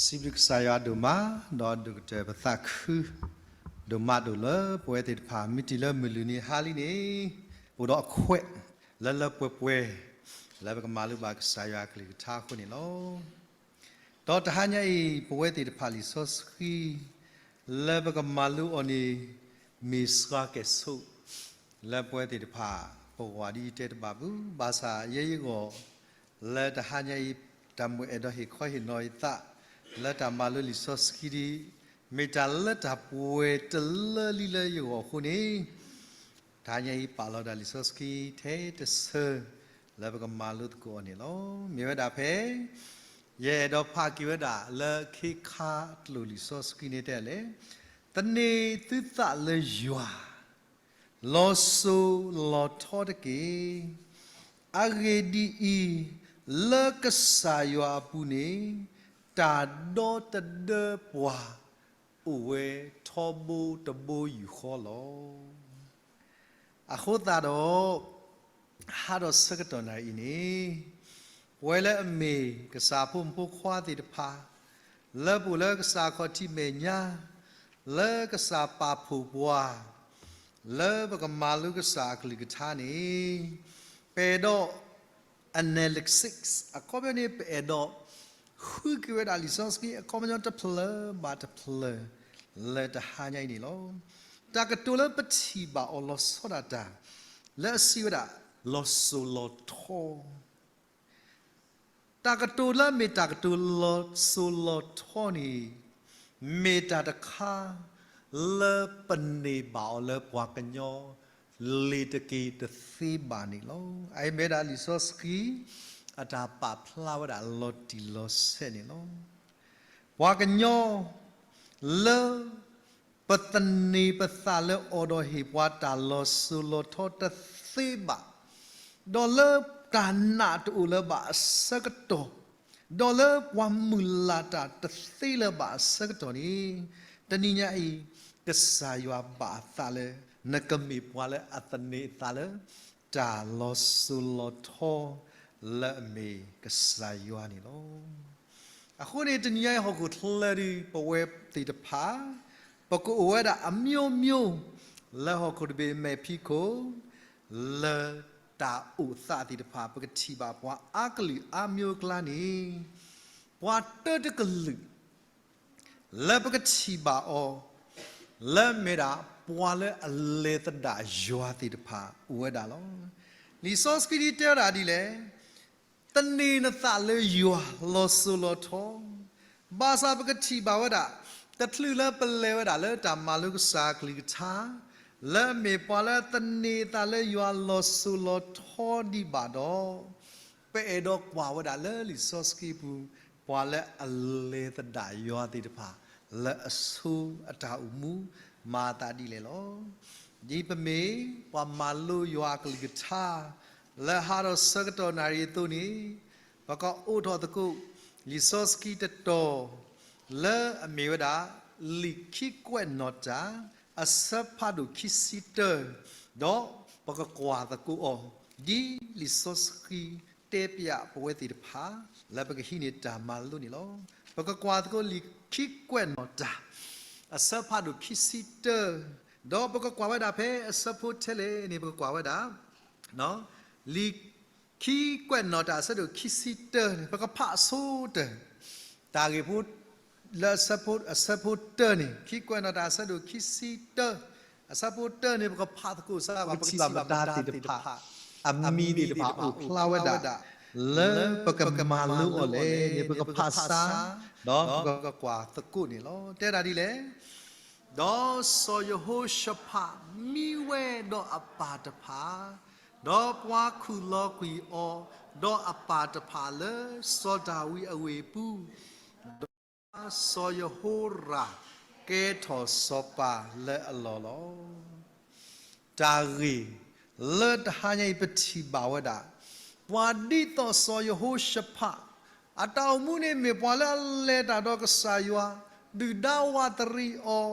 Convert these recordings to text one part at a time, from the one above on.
စံးဘျုးကစၢ်ယွၤဒိၣ်မး, ဒီးဒိၣ်ကတၢၢ်ပသးခု ဒိၣ်မးဒိၣ်လၢပဝဲသ့ၣ်တဖၣ် မ့ၢ်တုၤလၢမုၢ်လုၢ်နံၤဟါလံန့ၣ် အိၣ်ဒီးအခွဲး လၢလၢပှဲၤပှဲၤ လၢပကမၤလိဘၣ်ကစၢ်ယွၤအကလုၢ်ကထါအဃိန့ၣ်လီၤ. ဒီးတဟါညါအံၤ ပဝဲသ့ၣ်တဖၣ်လံာ်စီဆှံ လၢပကမၤလိအီၤန့ၣ် မ့ၢ်စှၤကဲၣ်ဆိး လၢပဝဲသ့ၣ်တဖၣ် ပဂီၢ်ဒ်ယတဲတဘၣ်ပူၤ, ဘၣ်ဆၣ်ယဲယဂီၢ် လၢတဟါညါအံၤ တၢ်မိၣ်အဲၣ်ဒိးဟ့ၣ်ခီဟ့ၣ်နီၤယသး လၢတၢ်မၤလိလံာ်စီဆှံဒ် မ့ၢ်တၢ်လၢတၢ်ပှဲၤတလၢလံလၢယဂီၢ်အဃိန့ၣ် တဟါညါအံၤပာ်လီၤတၢ်လံာ်စီဆှံထဲတဆၢ လၢပကမၤလိသကိးအီၤန့ၣ်လီၤ. မ့ၢ်ဝဲဒၣ်ဖဲ ယအဲၣ်ဒိးဖးက့ၤဝဲဒၣ်လၢခ့ခါကျိာ်လံာ်စီဆှံန့ၣ်တဲလဲၣ်, သန့ၤသုသးလၢယွၤ လီၤစိၤလီၤထီတက့ၢ်. အဂ့ၢ်ဒ်အံၤ, လၢကစၢ်ယွၤအပူၤန့ၣ် တၢ်ဒီတဒၢပှၤ အိၣ်ဝဲထီဘိတဘိယူၢ်ဃီလီၤ. အဃိသတးဒီး ဟါဒီးဆၢကတီၢ်နၣ်ရံၣ်အံၤန့ၣ် ပဝဲလၢအမ့ၢ်ကစၢ်ဖိမုၣ်ဖိခွါသ့ၣ်တဖၣ် လၢပအိၣ်လၢကစၢ်ခီၣ်ထံးမဲာ်ညါ လၢကစၢ်ပာ်ဖှိၣ်ပှၤ လၢပကမၤလိကစၢ်အကလုၢ်ကထါန့ၣ် ပအဲၣ်ဒိး analysis အခီပညီန့ၣ် ပအဲၣ်ဒိး ဃုက့ၤဝဲဒၣ်လံာ်စီဆှံအခီပညီတဖျၢၣ်ဘၣ်တဖျၢၣ် လၢတဟါညါအံၤန့ၣ်လီၤ. တၢ်ကတိၤလၢပထံၣ်ဘၣ်အီၤလီၤဆီဒၣ်တၢ် လၢအစံးဝဲဒၣ် လီၤစိၤလီၤထီ တၢ်ကတိၤလၢမ့ၢ်တၢ်ကတိၤလီၤစိၤလီၤထီန့ၣ် မ့ၢ်တၢ်တခါ လၢပန့ၢ်ဘၣ်အီၤလၢပှၤကညီ လ့ၤတက့ၤတသ့ဘၣ်န့ၣ်လီၤ. အအံၤမ့ၢ်ဝဲဒၣ်လံာ်စီဆှံ အတၢ်ပာ်ဖျါဝဲဒၣ်လီၤတံၢ်လီၤဆဲးန့ၣ်လီၤ. ပှၤကညီ လၢ ပသန့ၤပသးလၢအိၣ်ဒီးဟ့ၣ်ပှၤတၢ်လီၤစိၤလီၤထီတသ့ဘၣ်, ဒီးလၢတၢ်နာ်တအိၣ်လၢၤဘၣ်အဆၢကတီၢ်, ဒီးလၢပှၤမုၢ်လၢ်တၢ်တသ့လၢၤဘၣ်အဆၢကတီၢ်န့ၣ်, တနံၤညါအံၤ ကစၢ်ယွၤဘၣ်အသးလၢ နကမ့ၢ်ပှၤလၢအသန့ၤအသးလၢ တၢ်လီၤစိၤလီၤထီ လၢအမ့ၢ်ကစၢ်ယွၤန့ၣ်လီၤ. အဃိန့ၣ် တနံၤညါအံၤဟီၣ်ခိၣ်ချၢဒ်ပဝဲသ့ၣ်တဖၣ် ပကအိၣ်ဝဲဒၣ်အမျိုးမျိုး လၢဟီၣ်ခိၣ်တဘ့ၣ်မဲာ်ဖံးခိၣ် လၢတၢ်အိၣ်သးသ့ၣ်တဖၣ် ပကထံၣ်ဘၣ်ပှၤအါကလုာ်အါမျိုးအကျါန့ၣ် ပှၤတၢတကလုာ် လၢပကထံၣ်ဘၣ်အီၤ လၢမ့ၢ်ဒၣ်ပှၤလၢအလဲၤသဒၣ်ယွၤသ့ၣ်တဖၣ်အိၣ်ဝဲဒၣ်လီၤ. လံာ်စီဆှံဒ်တဲဝဲဒၣ်ဒ်လဲၣ်, သန့ၤနသးလၢယွၤလီၤစိၤလီၤထီ, ဘၣ်ဆၣ်ပကထံၣ်ဘၣ်ဝဲဒၣ် တချုးလၢပလဲၤဝဲဒၣ်လၢတၢ်မၤလိကစၢ်အကလုၢ်ကထါ လၢအမ့ၢ်ပှၤလၢသန့ၤအသးလၢယွၤလီၤစိၤလီၤထီဒံးဘၣ်ဒီး ပအဲၣ်ဒိးကွၢ်ဝဲဒၣ်လၢလံာ်စီဆှံပူၤ ပှၤလၢအလဲၤသဒၣ်ယွၤသ့ၣ်တဖၣ် လၢအဆိအတၢ်အိၣ်မူ မၤအသးဒ်လဲၣ်လီၤ. ဒ်ပမ့ၢ်ပှၤမၤလိယွၤအကလုၢ်ကထါ လၢဟါဒီးဆၢကတီၢ်နၣ်ရံၣ်အသိးန့ၣ်, ပကအိးထီၣ်သကိး လံာ်စီဆှံတတီၤ လၢအမ့ၢ်ဝဲဒၣ် လံာ်ခံကွဲးနီၣ်တၢ် အဆၢဖးဒိၣ်ခံဆံတၢ, ဒီးပကကွၢ်သကိးအီၤ ဒ်လံာ်စီဆှံတဲပျးပဝဲသ့ၣ်တဖၣ် လၢပကဟံးန့ၢ်တၢ်မၤလိန့ၣ်လီၤ. ပကကွၢ်သကိးလံာ်ခံကွဲးနီၣ်တၢ် အဆၢဖးဒိၣ်ခံဆံတၢ, ဒီးပကကွၢ်ဝဲဒၣ်ဖဲအဆၢဖိထဲလဲၣ်န့ၣ် ပကကွၢ်ဝဲဒၣ် လံာ်ခံကွဲးနီၣ်တၢ်အဆၢဒိၣ်ခံဆံတၢန့ၣ် ပကဖးအဆိတၢ်, တၢ်ဂ့ၢ်ဖိ လၢအဆၢဖိတၢန့ၣ် ခံကွဲးနီၣ်တၢ်အဆၢဒိၣ်ခံဆံတၢ, အဆၢဖိတၢန့ၣ် ပကဖးသကိးစ့ၢ်ကီး ပကထံၣ်ဘၣ်မတၤသ့ၣ်တဖၣ် အမံၤသ့ၣ်တဖၣ်အိၣ်ဖျါဝဲဒၣ် လၢပကမၤလိအီၤလဲၣ်န့ၣ် ပကဖးစ့ၢ် ဒီးပကကွၢ်သကိးန့ၣ်လီၤ. တဲဒၣ်ဒ်လဲၣ်, ဒီးစီၤယဟိၤၡဖးမံဝဲဒီးအပၢ်တဖၣ်, ဒီးပှၤခူၣ်လီၤကွံာ်အီၤ ဒီးအပၢ်တဖၣ်လၢစီၤဒၤဝံးအဝ့ၢ်အပူၤ, ဒီးစီၤယဟိရၣ်ကဲထီၣ်စီၤပၤလၢအလီၢ်လီၤ. တၢ်ဂ့ၢ်လၢတဟါညါအံၤပထံၣ်ဘၣ်ဝဲဒၣ်, ပှၤဒ်သိးစီၤယဟိၤၡဖး, အတၢ်အိၣ်မူန့ၣ်မ့ၢ်ပှၤလၢအလဲၤတၢ်ဒီးကစၢ်ယွၤ, ဒုၣ်ဒါဝးတရံးအီၤ,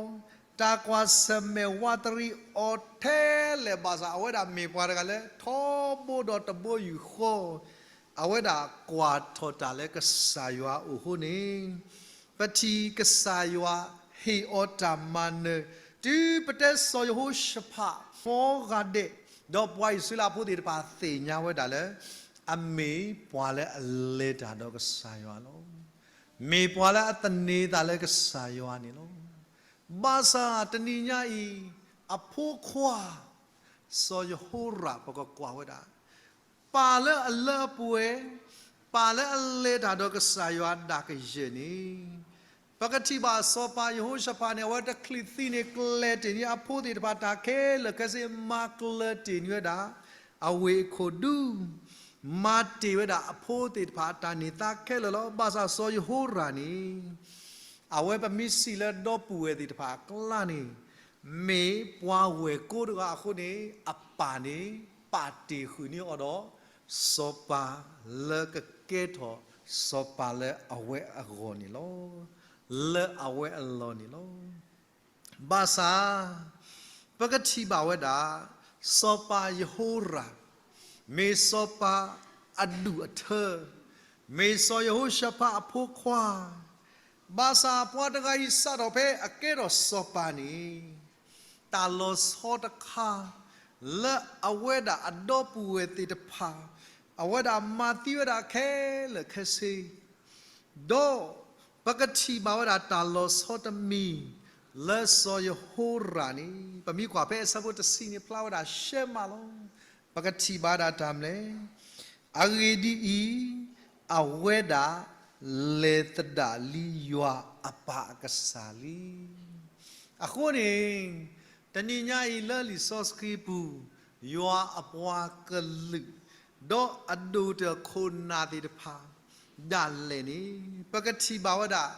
တၢ်ကွၢ်ဆၢၣ်မဲာ်ဝးတရံးအီၤထဲလဲၣ်ဘၣ်ဆၣ် အဝဲဒၣ်မ့ၢ်ပှၤတဂၤလၢထီဘိဒီးတဘိယူၢ်ဃီ, အဝဲဒၣ်ကွၢ်ထီၣ်တၢ်လၢကစၢ်ယွၤအအိၣ်အဃိန့ၣ် ပထံၣ်ကစၢ်ယွၤဟ့ၣ်အီၤတၢ်မၤနၢၤ, တုၤပတဲစီၤယဟိၤၡဖး ဃီဂၤဒဲး, ဒီးပှၤအံၣ်စရ့လးဖိသ့ၣ်တဖၣ်သ့ၣ်ညါဝဲဒၣ်လၢ အမ့ၢ်ပှၤလၢအလဲၤတၢ်ဒီးကစၢ်ယွၤလီၤ. မ့ၢ်ပှၤလၢအသန့ၤသးလၢကစၢ်ယွၤန့ၣ်လီၤ. ဘၣ်ဆၣ်တနံၤညါအံၤ အဖိခွါ စီၤယဟိၤရၣ် ပကကွၢ်ဝဲဒၣ် ပၢ်လၢအလၢအပှဲၤ, ပၢ်လၢအလဲၤတၢ်ဒီးကစၢ်ယွၤဒၣ်ကယဲၢ်န့ၣ်, ပကထံၣ်ဘၣ်စီၤပၤယဟိၤၡဖးန့ၣ် အဝဲတချုးသံန့ၣ် ကျဲၤတ့ၢ်န့ၢ်အဖိသ့ၣ်တဖၣ်တၢ်ခဲလၢာ်ခဲဆ့, မၤကျၢၤတ့ၢ်န့ၢ်ဝဲဒၣ် အဝ့ၢ်အခိၣ်ဒူ, မၤတ့ၢ်ဝဲဒၣ်အဖိသ့ၣ်တဖၣ်အတၢ်န့ၢ်သါခဲလၢာ်လီၤ. ဘၣ်ဆၣ်စီၤယဟိၤရၣ်န့ၣ် အဝဲပမ့ၢ်စံးလၢဒီပုၢ်ဝဲၢ်သ့ၣ်တဖၣ်အကျါန့ၣ် မ့ၢ်ပှၤဝဲၢ်ကိတဂၤအဃိန့ၣ် အပၢ်န့ၣ် ပာ်တ့ၢ်ဃုာ်န့ၢ်အီၤဒီး စီၤပၤလၢကကဲထီၣ် စီၤပၤလၢအဝဲအဂီၢ်န့ၣ်လီၤ. လၢအဝဲအလီၢ်န့ၣ်လီၤ. ဘၣ်ဆၣ် ပကထံၣ်ဘၣ်ဝဲဒၣ် စီၤပၤယဟိၤရၣ် မ့ၢ်စီၤပၤအဒူၣ်အထၢ, မ့ၢ်စီၤယဟိၤၡဖးအဖိခွါ, ဘၣ်ဆၣ်ပှၤတဂၤအံၤစးထီၣ်ဖဲအကဲထီၣ်စီၤပၤန့ၣ် တၢ်လီၤဆီတခါ လၢအဝဲဒၣ်အဒီပုၢ်ဝဲၢ်သ့ၣ်တဖၣ် အဝဲဒၣ်မၤသံဝဲဒၣ်ခဲလၢာ်ခဲဆ့ ဒီးပကထံၣ်ဘၣ်ဝဲဒၣ်တၢ်လီၤဆီတမံၤ လၢစီၤယဟိၤရၣ်န့ၣ် ပမ့ၢ်ကွၢ်ဖဲအဆၢဖိတဆံန့ၣ် ဖျါဝဲဒၣ်ရှဲမးလီၤ. ပကထံၣ်ဘၣ်ဒၣ်တၢ်မနုၤလဲၣ်. အဂ့ၢ်ဒ်အံၤ, အဝဲဒၣ်လဲၤသဒၣ်လံယွၤအပၢ်အကစၢ်လံ. အဃိန့ၣ် တနံၤညါအံၤလၢလံာ်စီဆှံပူၤ ယွၤအပှၤကလုာ် ဒီးအဒိၣ်တၢၢ်ခိၣ်နၢ်သ့ၣ်တဖၣ် ဒၣ်လဲာ်န့ၣ် ပကထံၣ်ဘၣ်ဝဲဒၣ်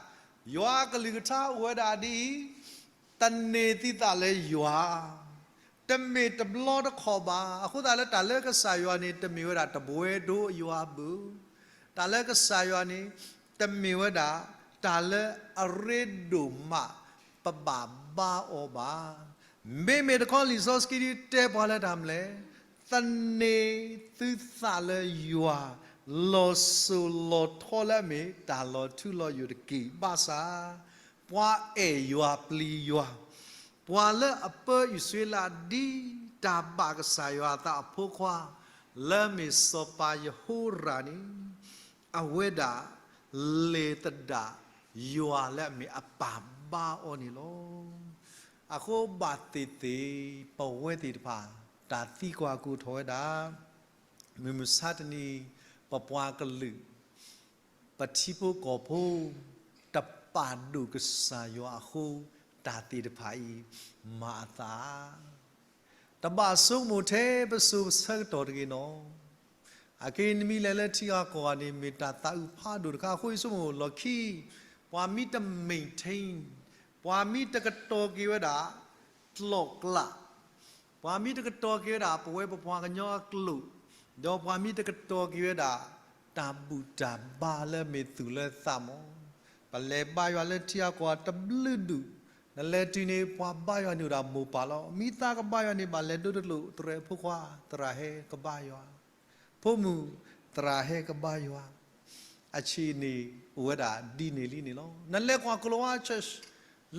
ယွၤအကလုၢ်ကထါအိၣ်ဝဲဒၣ်ဒ်အံၤ, သန့ၤသုသးလၢယွၤ, တမ့ၢ်တဘျီတခီၣ်ဘၣ်. အဃိသတးလၢတၢ်လၢကစၢ်ယွၤန့ၣ် တမ့ၢ်ဝဲဒၣ်တဘှဲဒိအယွၤဘၣ်. တၢ်လၢကစၢ်ယွၤန့ၣ် တမ့ၢ်ဝဲဒၣ် တၢ်လၢအရ့ဒိၣ်မး ပဘၣ်ဘါအီၤဘၣ်. မ့မ့ၢ်တခီလံာ်စီဆှံဒ်တဲပှၤလၢတၢ်မနုၤလဲၣ်, သန့ၤသုသးလၢယွၤ, လီၤစိၤလီၤထီလၢအမ့ၢ်တၢ်လီၤထူလီၤယိာ်တက့ၢ်. ဘၣ်ဆၣ် ပှၤအဲၣ်ယွၤပျံၤယွၤ, ပှၤလၢအပၢအံၣ်စရ့လးဒ်တၢ်ဘၣ်ကစၢ်ယွၤအသးအဖိခွါ, လၢအမ့ၢ်စီၤပၤယဟိရၣ်န့ၣ် အဝဲဒၣ်လဲၤသဒၣ်ယွၤလၢအမ့ၢ်အပၢ်ဘါအီၤန့ၣ်လီၤ. အဃိဘၣ်သ့ၣ်သ့ၣ် ပဝဲသ့ၣ်တဖၣ် တၢ်သံကွၢ်ကအိၣ်ထီၣ်ဝဲဒၣ်, မုၢ်မဆါတနံၤ ပပှၤကလုာ် ပထံဖိကီၢ်ဖိ တပာ်ဒိၣ်ကစၢ်ယွၤအဃိ တၢ်သ့ၣ်တဖၣ်အံၤ မၤအသး တဘၣ်ဆိကမိၣ်ထဲပစိၤပဆၢကတီၢ်တဂ့ၤနီၤ. အက့နမ့ၢ်လဲၤလၢထံဂၤကီၢ်ဂၤန့ၣ် မ့ၢ်တၢ်သးအုးဖးဒိၣ်တခါအဃိ ယဆိကမိၣ်လီၢ်ခံ ပှၤမ့ၢ်တ maintain, ပှၤမ့ၢ်တကတီၤက့ၤဝဲဒၣ် ကျိာ်ကျး, ပှၤမ့ၢ်တကတီၤက့ၤဝဲဒၣ် ပဝဲပပှၤကညီအကျိာ်, ဒီးပှၤမ့ၢ်တကတီၤက့ၤဝဲဒၣ် တၢ်ဘူၣ်တၢ်ဘါလၢမ့ၢ်သူၣ်လၢသးမး, ပလဲၤဘါယွၤလၢထံဂၤကီၢ်ဂၤတဘျုးဒူၣ်, နလဲၤတုၤန့ၣ် ပှၤဘါယွၤန့ၣ်အိၣ်ဒၣ်မိၢ်ပၢ်လီၤ. မ့ၢ်သးကဘါယွၤန့ၣ် ဘၣ်လဲၤဒိတလိၣ် သရဲၣ်ဖိခွါ သရၣ်ဟဲကဘါယွၤ, ဖိမုၣ် သရၣ်ဟဲကဘါယွၤ, အဆံးန့ၣ်အိၣ်ဝဲဒၣ်ဒ်န့ၣ်လံန့ၣ်လီၤ. နလဲၤကွၢ်ကိၤလၤဝါ church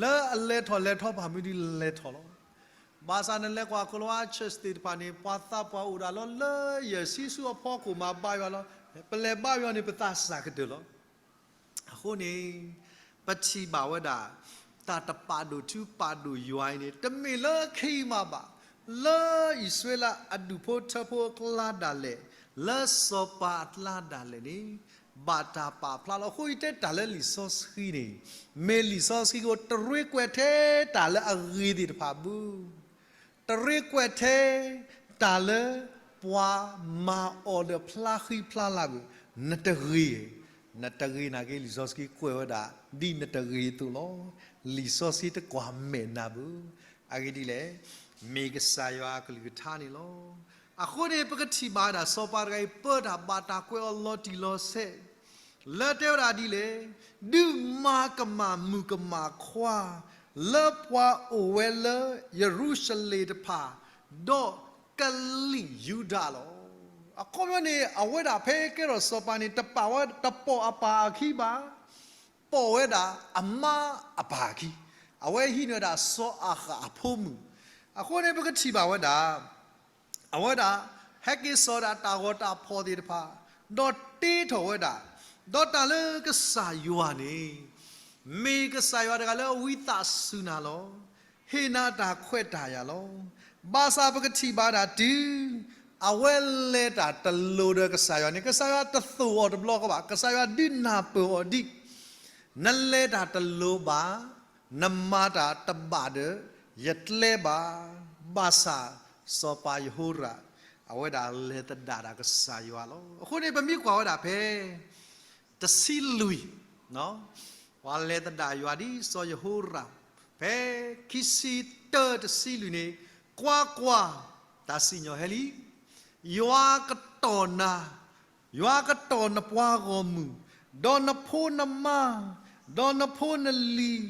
လၢအလဲၤထီၣ်လဲၤထီပာ်မုၢ်ဒ်လဲၤထီၣ်လီၤ. ဘၣ်ဆၣ်နလဲၤကွၢ်ကိၤလၤဝါ church သ့ၣ်တဖၣ်န့ၣ် ပှၤသးပှၢ်အိၣ်ဒၣ်လီၤ လၢယဲၢ်ဆံဆူအဖီခိၣ်မးဘါယွၤလီၤ. ပလဲၤဘါယွၤန့ၣ် ပသးစၢ်ကတၢၢ်လီၤ. အဃိန့ၣ် ပထံၣ်ဘၣ်ဝဲဒၣ် တၢ်တပာ်ဒိၣ်ထူပာ်ဒိၣ်ယွၤအံၤန့ၣ် တမ့ၢ်လၢခံအံၤမးဘၣ်, လၢအံၣ်စရ့လးအဒူၣ်ဖိထၢဖိအကျါဒၣ်လဲာ်, လၢစီၤပၤအကျါဒၣ်လဲာ်န့ၣ် ဘၣ်တၢ်ပာ်ဖျါလီၤ. အဃိယတဲတၢ်လၢလံာ်စီဆှံန့ၣ် မ့ၢ်လံာ်စီဆှံကအိၣ် တရ့ကွဲးထဲတၢ်လၢအဂ့ၤသ့ၣ်တဖၣ်ဘၣ်. တရ့ကွဲးထဲတၢ်လၢပှၤမၤအီၤဒီးဖျါဃံဖျါလၤဘၣ်. နတဂ့ၤ, နတဂ့ၤနာ်က့ လံာ်စီဆှံကွဲးဝဲဒၣ် ဒ်နတဂ့ၤအသိးလီၤ. လံာ်စီဆှံတကွၢ်မဲာ်နၤဘၣ်. အဂ့ၢ်ဒ်လဲၣ်, မ့ၢ်ကစၢ်ယွၤအကလုၢ်ကထါန့ၣ်လီၤ. အဃိန့ၣ် ပကထံၣ်ဘၣ်ဝဲဒၣ် စီၤပၤတဂၤအံၤ ပၢတၢ်ဘၣ်တၢ်ကွဲးအီၤလီၤတံၢ်လီၤဆဲး လၢတဲဝဲဒၣ်ဒ်လဲၣ်, ဒုးမၤကမၣ်မုၣ်ကမၣ်ခွါ လၢပှၤအိၣ်ဝဲလၢယရူၤၡလ့ၣ်တဖၣ်, ဒီးကလံၣ်ယူဒၤလီၤ. အခီပညီန့ၣ် အဝဲဒၣ်ဖဲကဲထီၣ်စီၤပၤန့ၣ် တပာ်ဝဲ တပိာ်အပၢ်အခံဘၣ်. ပိာ်ဝဲဒၣ်အမါအပၢ်အခံ, အဝဲဟံးန့ၢ်ဝဲဒၣ်စီၤအၤဃးအဖိမုၣ်. အဃိန့ၣ် ပကထံၣ်ဘၣ်ဝဲဒၣ် အဝဲဒၣ် ဟဲက့ၤစိာ်ဒၣ်တၢ်ဂီၤတၢ်ဖီၣ်သ့ၣ်တဖၣ်, ဒီးတ့ထီၣ်ဝဲဒၣ်, ဒီးတၢ်လၢကစၢ်ယွၤန့ၣ် မ့ၢ်ကစၢ်ယွၤတဂၤလၢဝံသးစူၤနၤလီၤ. ဟ့ၣ်နၤတၢ်ခွဲးတၢ်ယာ်လီၤ. ဘၣ်ဆၣ်ပကထံၣ်ဘၣ်ဒၣ်တုၤ အဝဲလဲၤတၢ်တလိၤဒီးကစၢ်ယွၤန့ၣ် ကစၢ်ယွၤတသိၣ်အီၤတဘျီဃီဘၣ်. ကစၢ်ယွၤဒုးနၢ်ပၢၢ်အီၤဒ် နလဲၤတၢ်တလိၤဘၣ်, နမၤတၢ်တဘၣ်ဒီးယကျဲဘၣ်. ဘၣ်ဆၣ်စီၤပၤယဟိရၣ် အဝဲဒၣ်လဲၤသဒၣ်ဒၣ်ကစၢ်ယွၤလီၤ. အဃိန့ၣ် ပမ့ၢ်ကွၢ်ဝဲဒၣ်ဖဲ တဆံလွံၢ်, ပှၤလဲၤသဒၣ်ယွၤဒ်စီၤယဟိရၣ်, ဖဲခံဆံတၢတဆံလွံၢ်န့ၣ်, ကွၢ်ကွၢ်, တၢ်စံၣ်ညီၣ်ဟဲလံ, ယွၤကတီၢ်နၤ, ယွၤကတီၢ်နပှၤဂီၢ်မုၢ်, ဒီးနဖိနမါ, ဒီးနဖိနလံၤ,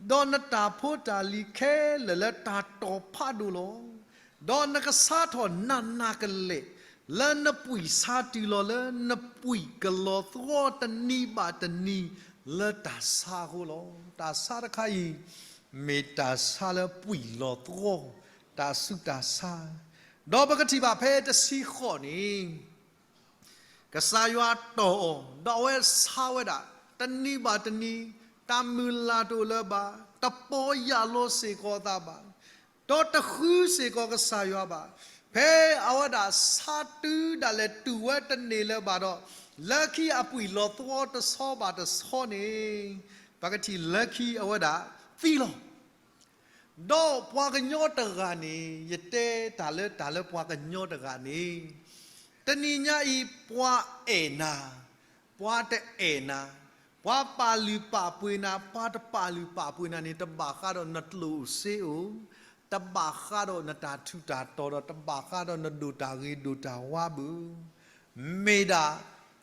ဒီးနတၢ်ဖိတၢ်လံၤခဲလၢာ်လၢတၢ်တီၢ်ဖးဒိၣ်လီၤ. ဒီးနကဆါထီၣ်နးနးကလဲာ် လၢနပှံၢ်ဆါတုၤလီၤလၢနပှံၢ်ကလီၤသဝီတနံၤဘၣ်တနံၤ လၢတၢ်ဆါအဃိလီၤ. တၢ်ဆါတခါအံၤ မ့ၢ်တၢ်ဆါလၢပှံၢ်လီၤသဝီ, တၢ်ဆူးတၢ်ဆါ, ဒီးပကထံၣ်ဘၣ်ဖဲတဆံဃိးန့ၣ် ကစၢ်ယွၤတီၢ်အီၤ, ဒီးအဝဲဆါဝဲဒၣ် တနံၤဘၣ်တနံၤ, တၢ်မုၢ်လၢ်တအိၣ်လၢၤဘၣ်, တပီၢ်ယၢ်လီၤစ့ၢ်ကီးအသးဘၣ်, ဒီးတဃုစ့ၢ်ကီးကစၢ်ယွၤဘၣ်. ဖဲအဝဲဒၣ်ဆါတုၤဒၣ်လဲာ်တုၤဝဲတန့ၢ်လၢၤဘၣ်ဒီး, လၢခံအပှံၢ်လီၤသဝီတဆီဘၣ်တဆီန့ၣ်, ပကထံၣ်လၢခံအဝဲဒၣ်သံလီၤ. ဒီးပှၤကညီတဂၤန့ၣ်, ယတဲတၢ်လၢတၢ်လၢပှၤကညီတဂၤန့ၣ်, တနံၤညါအံၤပှၤအဲၣ်နၤ, ပှၤတအဲၣ်နၤ, ပှၤပာ်လုၢ်ပာ်ပှ့ၤနၤ, ပှၤတပာ်လုၢ်ပာ်ပှ့ၤနၤန့ၣ် တဘၣ်ဃးဒီးနကျိၣ်စ့ဧိၤ, တဘၣ်ဃးဒီးနတၢ်ထူးတၢ်တီၤဒီး တဘၣ်ဃးဒီးနဒိၣ်တၢ်ဂ့ၤဒိၣ်တၢ်ဝါဘၣ်. မ့ၢ်ဒၣ်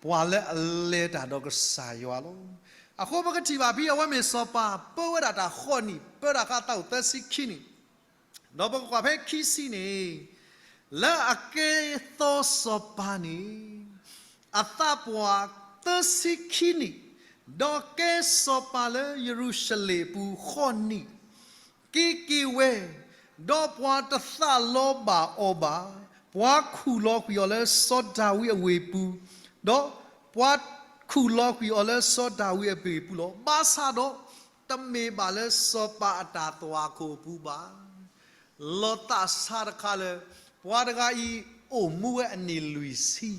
ပှၤလၢအလဲၤတၢ်ဒီးကစၢ်ယွၤလီၤ. အဃိပကထံၣ်ဘၣ်ဖဲအဝဲမ့ၢ်စီၤပၤ ပၢဝဲဒၣ်တၢ်ဃိးနံၣ်, ပၢတၢ်ဃးသးအိၣ်သၢဆံခံနံၣ်, ဒီးပကကွၢ်ဖဲခံဆံန့ၣ်, လၢအကဲသီစီၤပၤန့ၣ် အသးပှၢ်သၢဆံခံနံၣ်, ဒီးကဲစီၤပၤလၢယရူၤၡလ့ၣ်အပူၤဃိးနံၣ်, က့ၤက့ၤဝဲ, ဒီးပှၤတသးလီဘၣ်အီၤဘၣ်, ပှၤခူၣ်လီၤကွံာ်အီၤလၢစီၤဒၤဝံးအဝ့ၢ်ပူၤ, ဒီးပှၤခူၣ်လီၤကွံာ်အီၤလၢစီၤဒၤဝံးအဝ့ၢ်ပူၤလီၤ. ဘၣ်ဆၣ်ဒီး တမ့ၢ်ဘၣ်လၢစီၤပၤအတၢ်သွၣ်ခိၣ်အပူၤဘၣ်. လီၤသးဆါတခါလၢ ပှၤတဂၤအံၤအိၣ်မူဝဲအနံၣ်လွံၢ်ဆံ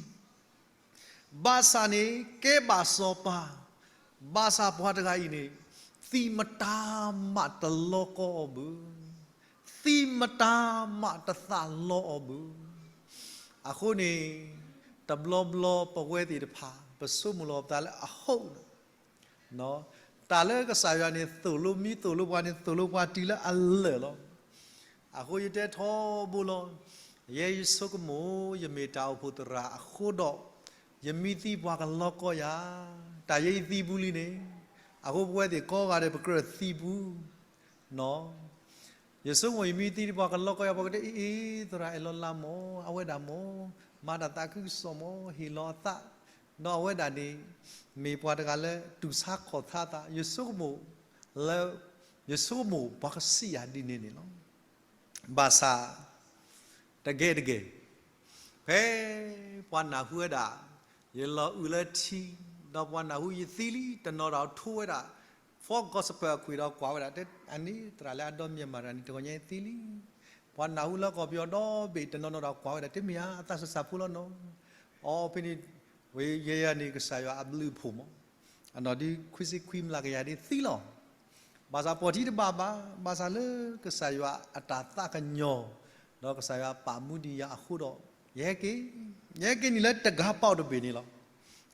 ဘၣ်ဆၣ်န့ၣ် ကဲဘၣ်စီၤပၤ, ဘၣ်ဆၣ်ပှၤတဂၤအံၤန့ၣ် သံမတၤမးတလီကီအီၤဘၣ်, သံမတၤမးတသးလီအီၤဘၣ်. အဃိန့ၣ် တဘျီဘျီပဝဲသ့ၣ်တဖၣ် ပဆိကမိၣ်လီၤပသးလၢအဟိၣ်န့ၣ် တၢ်လၢကစၢ်ယွၤန့ၣ် သိၣ်လိမံသိၣ်လိပှၤန့ၣ် သိၣ်လိပှၤတုၤလၢအလၢာ်လီၤ. အဃိယတဲထီဘိလီၤ. ယဲယဆိကမိၣ် ယမ့ၢ်တၢ်အိၣ်ဖှိၣ်သရၣ်အဃိဒီး ယမံသံပှၤကလီကီယၤ, တၢ်ယဲယသံပူလံန့ၣ်, အဃိပဝဲသ့ၣ်ကိးဂၤဒဲး ပကြၢးသံပူ ယဆိကမိၣ် ယမံသံပှၤကလီကီယၤ ပှၤကတဲ အ့ အ့ သရၣ်အဲၣ်လီၤလးမၢ်, အဝဲဒၣ်မၢ်, မၤတၢ်သးခုကစီၣ်မၢ်, ဟ့ၣ်လီၤအသး, ဒီးအဝဲဒၣ်န့ၣ် မ့ၢ်ပှၤတဂၤလၢတူၢ်ဆါခီၣ်ဆါသး, ယဆိကမိၣ်လၢ ယဆိကမိၣ်ပှၤကစံးယၤဒ်န့ၣ်န့ၣ်လီၤ. ဘၣ်ဆၣ် တကဲတကဲ ဖဲပှၤနၢ်ဟူဝဲဒၣ် ယလီၤအုးလၢထံ, ဒီးပှၤနၢ်ဟူယသံလံ, တနီၤဒီးထိဝဲဒၣ် Full Gospel အခွံၣ်ဒီးကွၢ်ဝဲဒၣ်, အန့ၣ်သရၣ်လၢအဒီမၠဲၢ်မၤတၢ်န့ၣ် တဂီၤညါအံၤသံလံ. ပှၤနၢ်ဟူလၢကီၢ်ပယီၤဒီဘ့ၣ် တနီၤနီၤဒီးကွၢ်ဝဲဒၣ် တမ့ၢ်ဧါ, အသးစၢ်စၢ်ဖိလီၤနီၤ. အီ ဖဲန့ၣ် ဝဲယဲယၤန့ၣ် ကစၢ်ယွၤအဘျုးအဖှိၣ်မၢ်, အနီၢ်ဒုးခွံဆံခွံမျးကယၤဒ်သံလီၤ. ဘၣ်ဆၣ်ပီၢ်ထံတဘၣ်ဘၣ်, ဘၣ်ဆၣ်လၢကစၢ်ယွၤအတၢ်သးကညီၤ, ဒီးကစၢ်ယွၤပာ်မူဒံးယၤအဃိဒီး, ယဟဲက့ၤ, ယဟဲက့ၤနုာ်လၢတဂၤပီၣ်တဘ့ၣ်န့ၣ်လီၤ.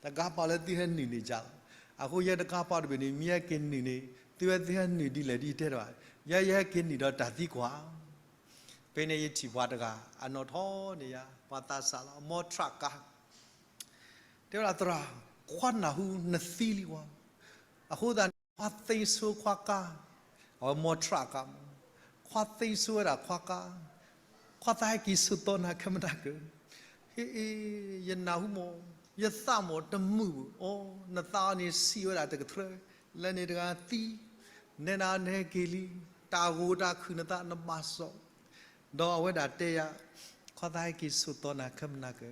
တဂၤပီၣ်လၢသုဟဲနုာ်န့ၢ်ယၤလီၤ. အဃိယဲတဂၤပီၣ်တဘ့ၣ်န့ၣ် မ့ၢ်ဟဲက့ၤနုာ်န့ၣ် သုဝဲသုဟဲနုာ်ဒ်လဲၣ်ဒ်ယတဲတဘၣ်, ယဲယဟဲက့ၤနုာ်ဒီးတၢ်သံကွၢ် ဖဲန့ၣ်ယထံၣ်ပှၤတဂၤ အနီၢ်ထီန့ၢ်ယၤ, ပှၤသးစၢ်လီၤ, မီထြးကါ, တဲဝဲဒၣ်သရၣ်, ခွါနၢ်ဟူနသံလံဝဲ, အဃိသတးန့ၣ် ခွါသ့ဆိခွါကါ, အဝဲမီထြးကါမၢ်, ခွါသ့ဆိဝဲဒၣ်ခွါကါ, ခွါသးဟဲက့ၤဆိသီနၤခဲမတၤကၢၢ်, ဟ့ၣ်အ့ၣ် ယနၢ်ဟူမၢ်, ယသးမၢ်တမုာ်ဘၣ်, အိ နသးအီၤန့ၣ်ဆံးဝဲဒၣ်တကထြၢ, ယ လဲၤန့ၣ်တဂၤသံ, နဲဒၣ်နဟဲက့ၤလံ, တၢ်ဂိၢ်တၢ်ခုၣ်နသးနဘၣ်စီၣ်, ဒီးအဝဲဒၣ်တဲယၤ, ခီသးဟဲက့ၤဆိးသီနၤခဲမနၤက,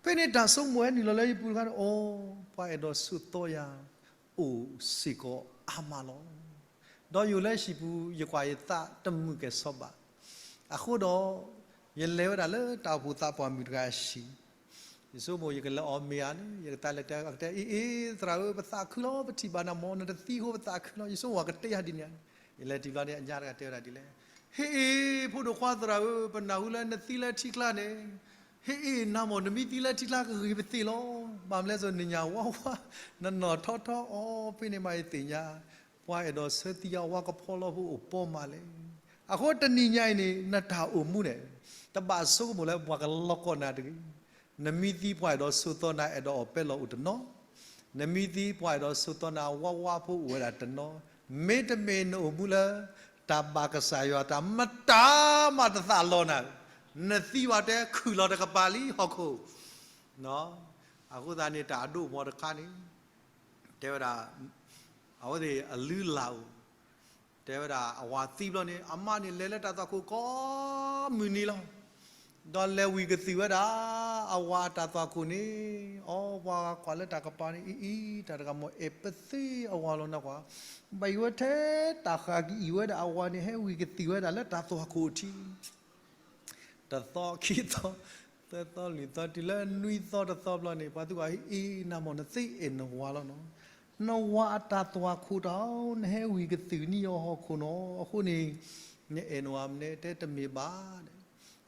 ဖဲန့ၣ်တၢ်ဆိကမိၣ်ဟဲနုာ်လီၤလၢယပူၤတခါန့ၣ်, အိ, ပှၤအဲၣ်ဒိးဆိးသီယၤ, အိၣ်စ့ၢ်ကီးအါမးလီၤ. ဒီးယအိၣ်လၢဟံၣ်ပူၤ ယကွၢ်ယသးတမုာ်ကဲၣ်ဆိးဘၣ်, အဃိဒီး, ယလဲၤဝဲဒၣ်လၢတၢ်အိၣ်ဖှိၣ်သးပှၢ်မုၣ်တဂၤအဟံၣ် ယဆိကမိၣ်ယကလဲၤအီၣ်မ့ၤဧါန့ၣ် ယကသးလဲၤတဲအကတဲ အ့ အ့ သရၣ်ဧၢ ပသးခုလီၤ ပထံၣ်ဘၣ်နၤမ့ၢ် နတသံအဃိပသးခုလီၤ ယဆိကမိၣ်ပှၤကတဲယၤဒ်န့ၣ်ဧါန့ၣ်, ယလဲၤတုၤဘျီန့ၣ် အညါတဂၤတဲဝဲဒၣ်ဒ်လဲၣ်, ဟ့ၣ်အ့ၣ် ဖိဒိၣ်ခွါသရၣ်ဧၢ ပနၢ်ဟူလၢနသံလၢထံကျါန့ၣ်, ဟ့ၣ်အ့ၣ် နၤမ့ၢ် နမ့ၢ်သံလၢထံကျါကဂ့ၤပသ့ၣ်လီၤ, ဘၣ်မနုၤလဲၣ် နညၣ်ဝါဝါ, နနီၢ်ထီထီအီၤ ဖဲန့ၣ်မးယသ့ၣ်ညါ ပှၤအဲၣ်ဒိးဆၢသံယၤဝါကဖီလီဖိအိၣ်ပီမးလဲၣ်. အဃိတနံၤညါအံၤန့ၣ် နတၢ်အိၣ်မူန့ၣ် တဘၣ်ဆိကမိၣ်လၢပှၤကလီကီၢ်နၤတဂ့ၤ. နမ့ၢ်သံပှၤအဲၣ်ဒိးဆိးသီနၤ အဲၣ်ဒိးအီၣ်ပဲလီၤအိၣ်တနီၤ, နမ့ၢ်သံပှၤအဲၣ်ဒိးဆိးသီနၤဝါဝါဖိအိၣ်ဝဲဒၣ်တနီၤ, မ့တမ့ၢ်နအိၣ်မူလၢ တၢ်ဘၣ်ကစၢ်ယွၤတၢ်မတၤမးတသးလီၤနၤ, နသံဝဲတဲခုၣ်လီၤတကပၤလံဟီၣ်ခိၣ် အဃိသတးန့ၣ် တၢ်အဒိၣ်မးတခါန့ၣ် တဲဝဲဒၣ်, အဝဲသ့ၣ်အလုၢ်အလၢ်အိၣ်, တဲဝဲဒၣ်အဝၤသံဘျီန့ၣ် အမါန့ၣ်လဲၤလၢတၢ်သွၣ်ခိၣ်ကိးမုၢ်နံၤလီၤ. ဒီးလဲၤဝံၤကသုၣ်ဝဲဒၣ် အဝၤအတၢ်သွၣ်ခိၣ်န့ၣ်, အီ ပှၤကွၢ်လၢတၢ်ကပၤန့ၣ် အံၤအံၤ တၢ်တဂၤမ့ၢ်အဲၣ်ပသ့အဝၤလီၤနကွၢ်, ဘၣ်အံၤဝဲထဲတၢ်ဃၣ်ကအံၤဝဲဒၣ်အဝၤန့ၣ် ဟဲဝံၤကသုၣ်ဝဲဒၣ်လၢတၢ်သွၣ်ခိၣ်ထံး တသီခံသီ, သၢသီလွံၢ်သီ တုၤလၢနွံသီတသီဘျီန့ၣ် ပှၤသံကွၢ် အံၤ နၤမ့ၢ်နသ့အဲၣ်နဝၤလီၤနီၤ, နဝၤအတၢ်သွၣ်ခိၣ်တၢ် နဟဲဝံၤကသုၣ်န့ၢ်အီၤဟီၣ်ခိၣ်နီၤ, အဃိန့ၣ် နအဲၣ်နဝၤမနုၤ တဲတမ့ၢ်ဘၣ်,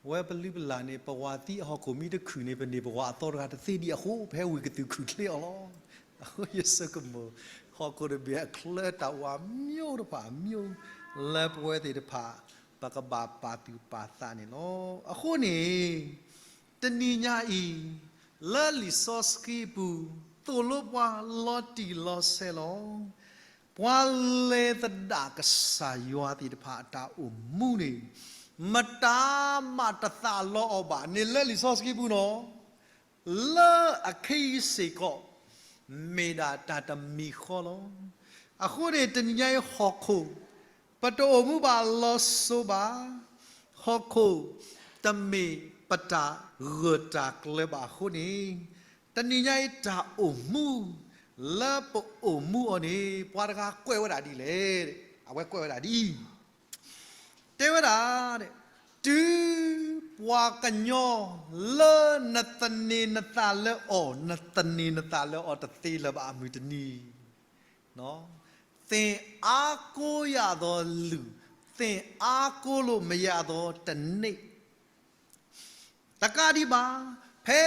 ဝဲပလုၢ်ပလၢ်န့ၣ် ပဝၤသံအဟီၣ်ခိၣ်မ့ၢ်တခုၣ်န့ၣ် ပန့ၢ်ပဝၤအသီတဂၤတသ့ဒံးအဃိ ပဟဲဝံၤကသုၣ်ခုၣ်ချ့အီၤလီၤ. အဃိယဆိကမိၣ် ဟီၣ်ခိၣ်တဘ့ၣ်အချၢတၢ်အိၣ်အမျိုးတဖၣ်အမျိုး လၢပဝဲသ့ၣ်တဖၣ် ပကဘၣ်ပာ်သူၣ်ပာ်သးန့ၣ်လီၤ. အဃိန့ၣ် တနံၤညါအံၤ လၢလံာ်စီဆှံပူၤ သိၣ်လိပှၤလီၤတံၢ်လီၤဆဲးလီၤ. ပှၤလဲၤသဒၣ်ကစၢ်ယွၤသ့ၣ်တဖၣ်အတၢ်အိၣ်မူန့ၣ် မတၤမးတသးလီအီၤဘၣ်န့ၣ် လၢလံာ်စီဆှံပူၤနီၤ လၢအခဲအံၤစ့ၢ်ကီး မ့ၢ်ဒၣ်တၢ်တမံၤဃီလီၤ. အဃိန့ၣ် တနံၤညါအံၤဟီၣ်ခိၣ် ပတအိၣ်မူဘၣ်လီၤစိၤဘၣ်, ဟီၣ်ခိၣ်တမ့ၢ်ပတၢ်ဂၢၢ်တၢ်ကျၢၤဘၣ်အဃိန့ၣ်, တနံၤညါအံၤတၢ်အိၣ်မူ လၢပအိၣ်မူအီၤန့ၣ် ပှၤတဂၤကွဲးဝဲဒၣ်ဒ်လဲၣ်, အဝဲကွဲးဝဲဒၣ်ဒ်အံၤ တဲဝဲဒၣ်, တုၤပှၤကညီလၢနသန့ၤနသးလၢအီၤ, နသန့ၤနသးလၢအီၤတသ့လၢၤဘၣ်အမုၢ်တနံၤ, သ့ၣ်အါကိယၤအသိးလုၢ်, သ့ၣ်အါကိလိာ်မယၤအသိးတန့ၢ် တကးဒံးဘၣ်, ဖဲ